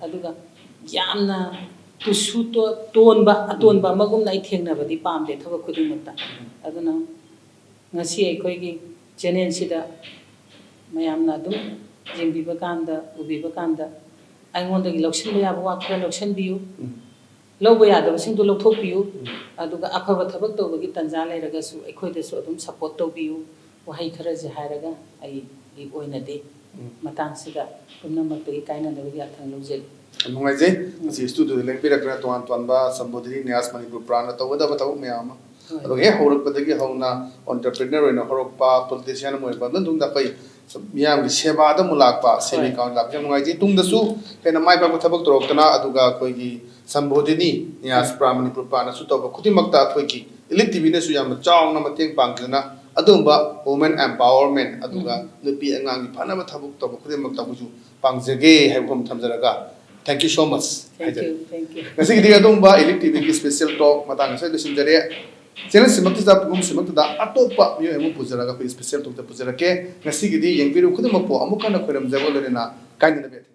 ꯑꯗꯨꯒ ꯌꯥꯝꯅ ꯇꯨꯁꯨ ꯇꯣ- ꯇꯣꯟꯕ ꯑꯇꯣꯟꯕ ꯑꯃꯒꯨꯝꯅ ꯑꯩ ꯊꯦꯡꯅꯕꯗꯤ ꯄꯥꯝꯗꯦ ꯊꯕꯛ ꯈꯨꯗꯤꯡꯃꯛꯇ꯫ ꯑꯗꯨꯅ ꯉꯁꯤ ꯑꯩꯈꯣꯏꯒꯤ ꯆꯦꯅꯦꯜꯁꯤꯗ ꯃꯌꯥꯝꯅ ꯑꯗꯨꯝ ꯌꯦꯡꯕꯤꯕ ꯀꯥꯟꯗ, ꯎꯕꯤꯕ ꯀꯥꯟꯗ ꯑꯩꯉꯣꯟꯗꯒꯤ ꯂꯧꯁꯤꯟꯕ ꯌꯥꯕ ꯋꯥ ꯈꯔ ꯂꯧꯁꯤꯟꯕꯤꯌꯨ꯫ ꯂꯧꯕ ꯌꯥꯗꯕꯁꯤꯡꯗꯨ ꯂꯧꯊꯣꯛꯄꯤꯌꯨ꯫ ꯑꯗꯨꯒ ꯑꯐꯕ ꯊꯕꯛ ꯇꯧꯕꯒꯤ ꯇꯟꯖꯥ ꯂꯩꯔꯒꯁꯨ ꯑꯩꯈꯣꯏꯗꯁꯨ ꯑꯗꯨꯝ ꯁꯄꯣꯔꯠ ꯇꯧꯕꯤꯌꯨ꯫ ꯋꯥꯍꯩ ꯈꯔꯁꯦ ꯍꯥꯏꯔꯒ ꯑꯩꯒꯤ ꯑꯣꯏꯅꯗꯤ ꯃꯇꯥꯡꯁꯤꯗ ꯄꯨꯝꯅꯃꯛꯇꯒꯤ ꯀꯥꯏꯅꯅꯕꯒꯤ ꯌꯥꯊꯪ ꯂꯧꯖꯔꯤ꯫ ꯌꯥꯝ ꯅꯨꯡꯉꯥꯏꯖꯩ꯫ ꯉꯁꯤ ꯁ꯭ꯇꯨꯗꯤꯑꯣꯗ ꯂꯦꯡꯕꯤꯔꯛꯇꯨꯅ ꯇꯣꯉꯥꯟ ꯇꯣꯉꯥꯟꯕ ꯁꯝꯕꯣꯙꯤꯅꯤ ꯅ꯭ꯌꯥꯁ ꯃꯅꯤꯄꯨꯔ ꯄ꯭ꯔꯥꯟꯅ ꯇꯧꯒꯗꯕ ꯊꯕꯛ ꯃꯌꯥꯝ ꯑꯃ, ꯍꯣꯏ꯫ ꯑꯗꯨꯒ ꯍꯦꯛ ꯍꯧꯔꯛꯄꯗꯒꯤ ꯍꯧꯅ ꯑꯣꯟꯇꯔꯄ꯭ꯔꯤꯅꯔ ꯑꯣꯏꯅ ꯍꯧꯔꯛꯄ, ꯄꯣꯂꯤꯇꯤꯁꯤꯌꯥꯟ ꯑꯃ ꯑꯣꯏꯔꯛꯄ, ꯑꯗꯨꯝ ꯇꯨꯡꯗ ꯑꯩꯈꯣꯏ ꯃꯤꯌꯥꯝꯒꯤ ꯁꯦꯕꯥꯗ ꯑꯃꯨꯛ ꯂꯥꯛꯄ, ꯁꯦꯕꯤ ꯍꯣꯏ꯫ ꯀꯥꯡꯂꯨꯞ ꯂꯥꯛꯄꯁꯦ ꯌꯥꯝ ꯅꯨꯡꯉꯥꯏꯖꯩ꯫ ꯇꯨꯡꯗꯁꯨ ꯍꯦꯟꯅ ꯃꯥꯏ ꯄꯥꯛꯄ ꯊꯕꯛ ꯇꯧꯔꯛꯇꯅ, ꯑꯗꯨꯒ ꯑꯩꯈꯣꯏꯒꯤ ꯁꯝꯕꯣꯙꯤꯅꯤ ꯅ꯭ꯌꯥꯁ ꯄ꯭ꯔꯥꯟ ꯃꯅꯤꯄꯨꯔ ꯄ꯭ꯔꯥꯟꯅꯁꯨ ꯇꯧꯕ ꯈꯨꯗꯤꯡꯃꯛꯇ ꯑꯩꯈꯣꯏꯒꯤ ꯏꯂꯤꯠ ꯇꯤꯚꯤꯅꯁꯨ ꯌꯥꯝꯅ ꯆꯥꯎꯅ ꯃꯇꯦꯡ ꯄꯥꯡꯗꯨꯅ ꯑꯗꯨꯒꯨꯝꯕ women empowerment, ꯑꯗꯨꯒ ꯎꯝ꯫ ꯅꯨꯄꯤ ꯑꯉꯥꯡꯒꯤ ꯐꯅꯕ ꯊꯕꯛ ꯇꯧꯕ ꯈꯨꯗꯤꯡꯃꯛꯇ ꯑꯩꯈꯣꯏꯁꯨ ꯄꯥꯡꯖꯒꯦ ꯍꯥꯏꯕ ꯋꯥꯐꯝ ꯊꯝꯖꯔꯒ, thank you so much Thank ꯍꯥꯏꯖꯔꯤ꯫ You, thank you. ꯉꯁꯤꯒꯤꯗꯤ ꯑꯗꯨꯒꯨꯝꯕ ꯏꯂꯤꯠ ꯇꯤꯚꯤꯒꯤ ꯁ꯭ꯄꯦꯁꯤꯌꯦꯜ ꯇꯣꯛ ꯃꯇꯥꯡ ꯑꯁꯤꯗ ꯂꯣꯏꯁꯤꯟꯖꯔꯦ꯫ ꯆꯦꯅꯦꯜꯁꯤꯃꯛꯇꯗ ꯄꯨꯡꯁꯤꯃꯛꯇꯗ ꯑꯇꯣꯞꯄ ꯃꯤꯑꯣꯏ ꯑꯃ ꯄꯨꯖꯔꯒ ꯑꯩꯈꯣꯏ ꯁ꯭ꯄꯦꯁꯤꯌꯦꯜ ꯇꯣꯛꯇ ꯄꯨꯖꯔꯛꯀꯦ꯫ ꯉꯁꯤꯒꯤꯗꯤ ꯌꯦꯡꯕꯤꯔꯤꯕ ꯈꯨꯗꯤꯡꯃꯛꯄꯨ ꯑꯃꯨꯛ ꯍꯟꯅ ꯈꯣꯏꯔꯝꯖꯕ ꯂꯣꯏꯅꯅ ꯀꯥꯏꯅꯗꯕ ꯌꯥꯊꯪ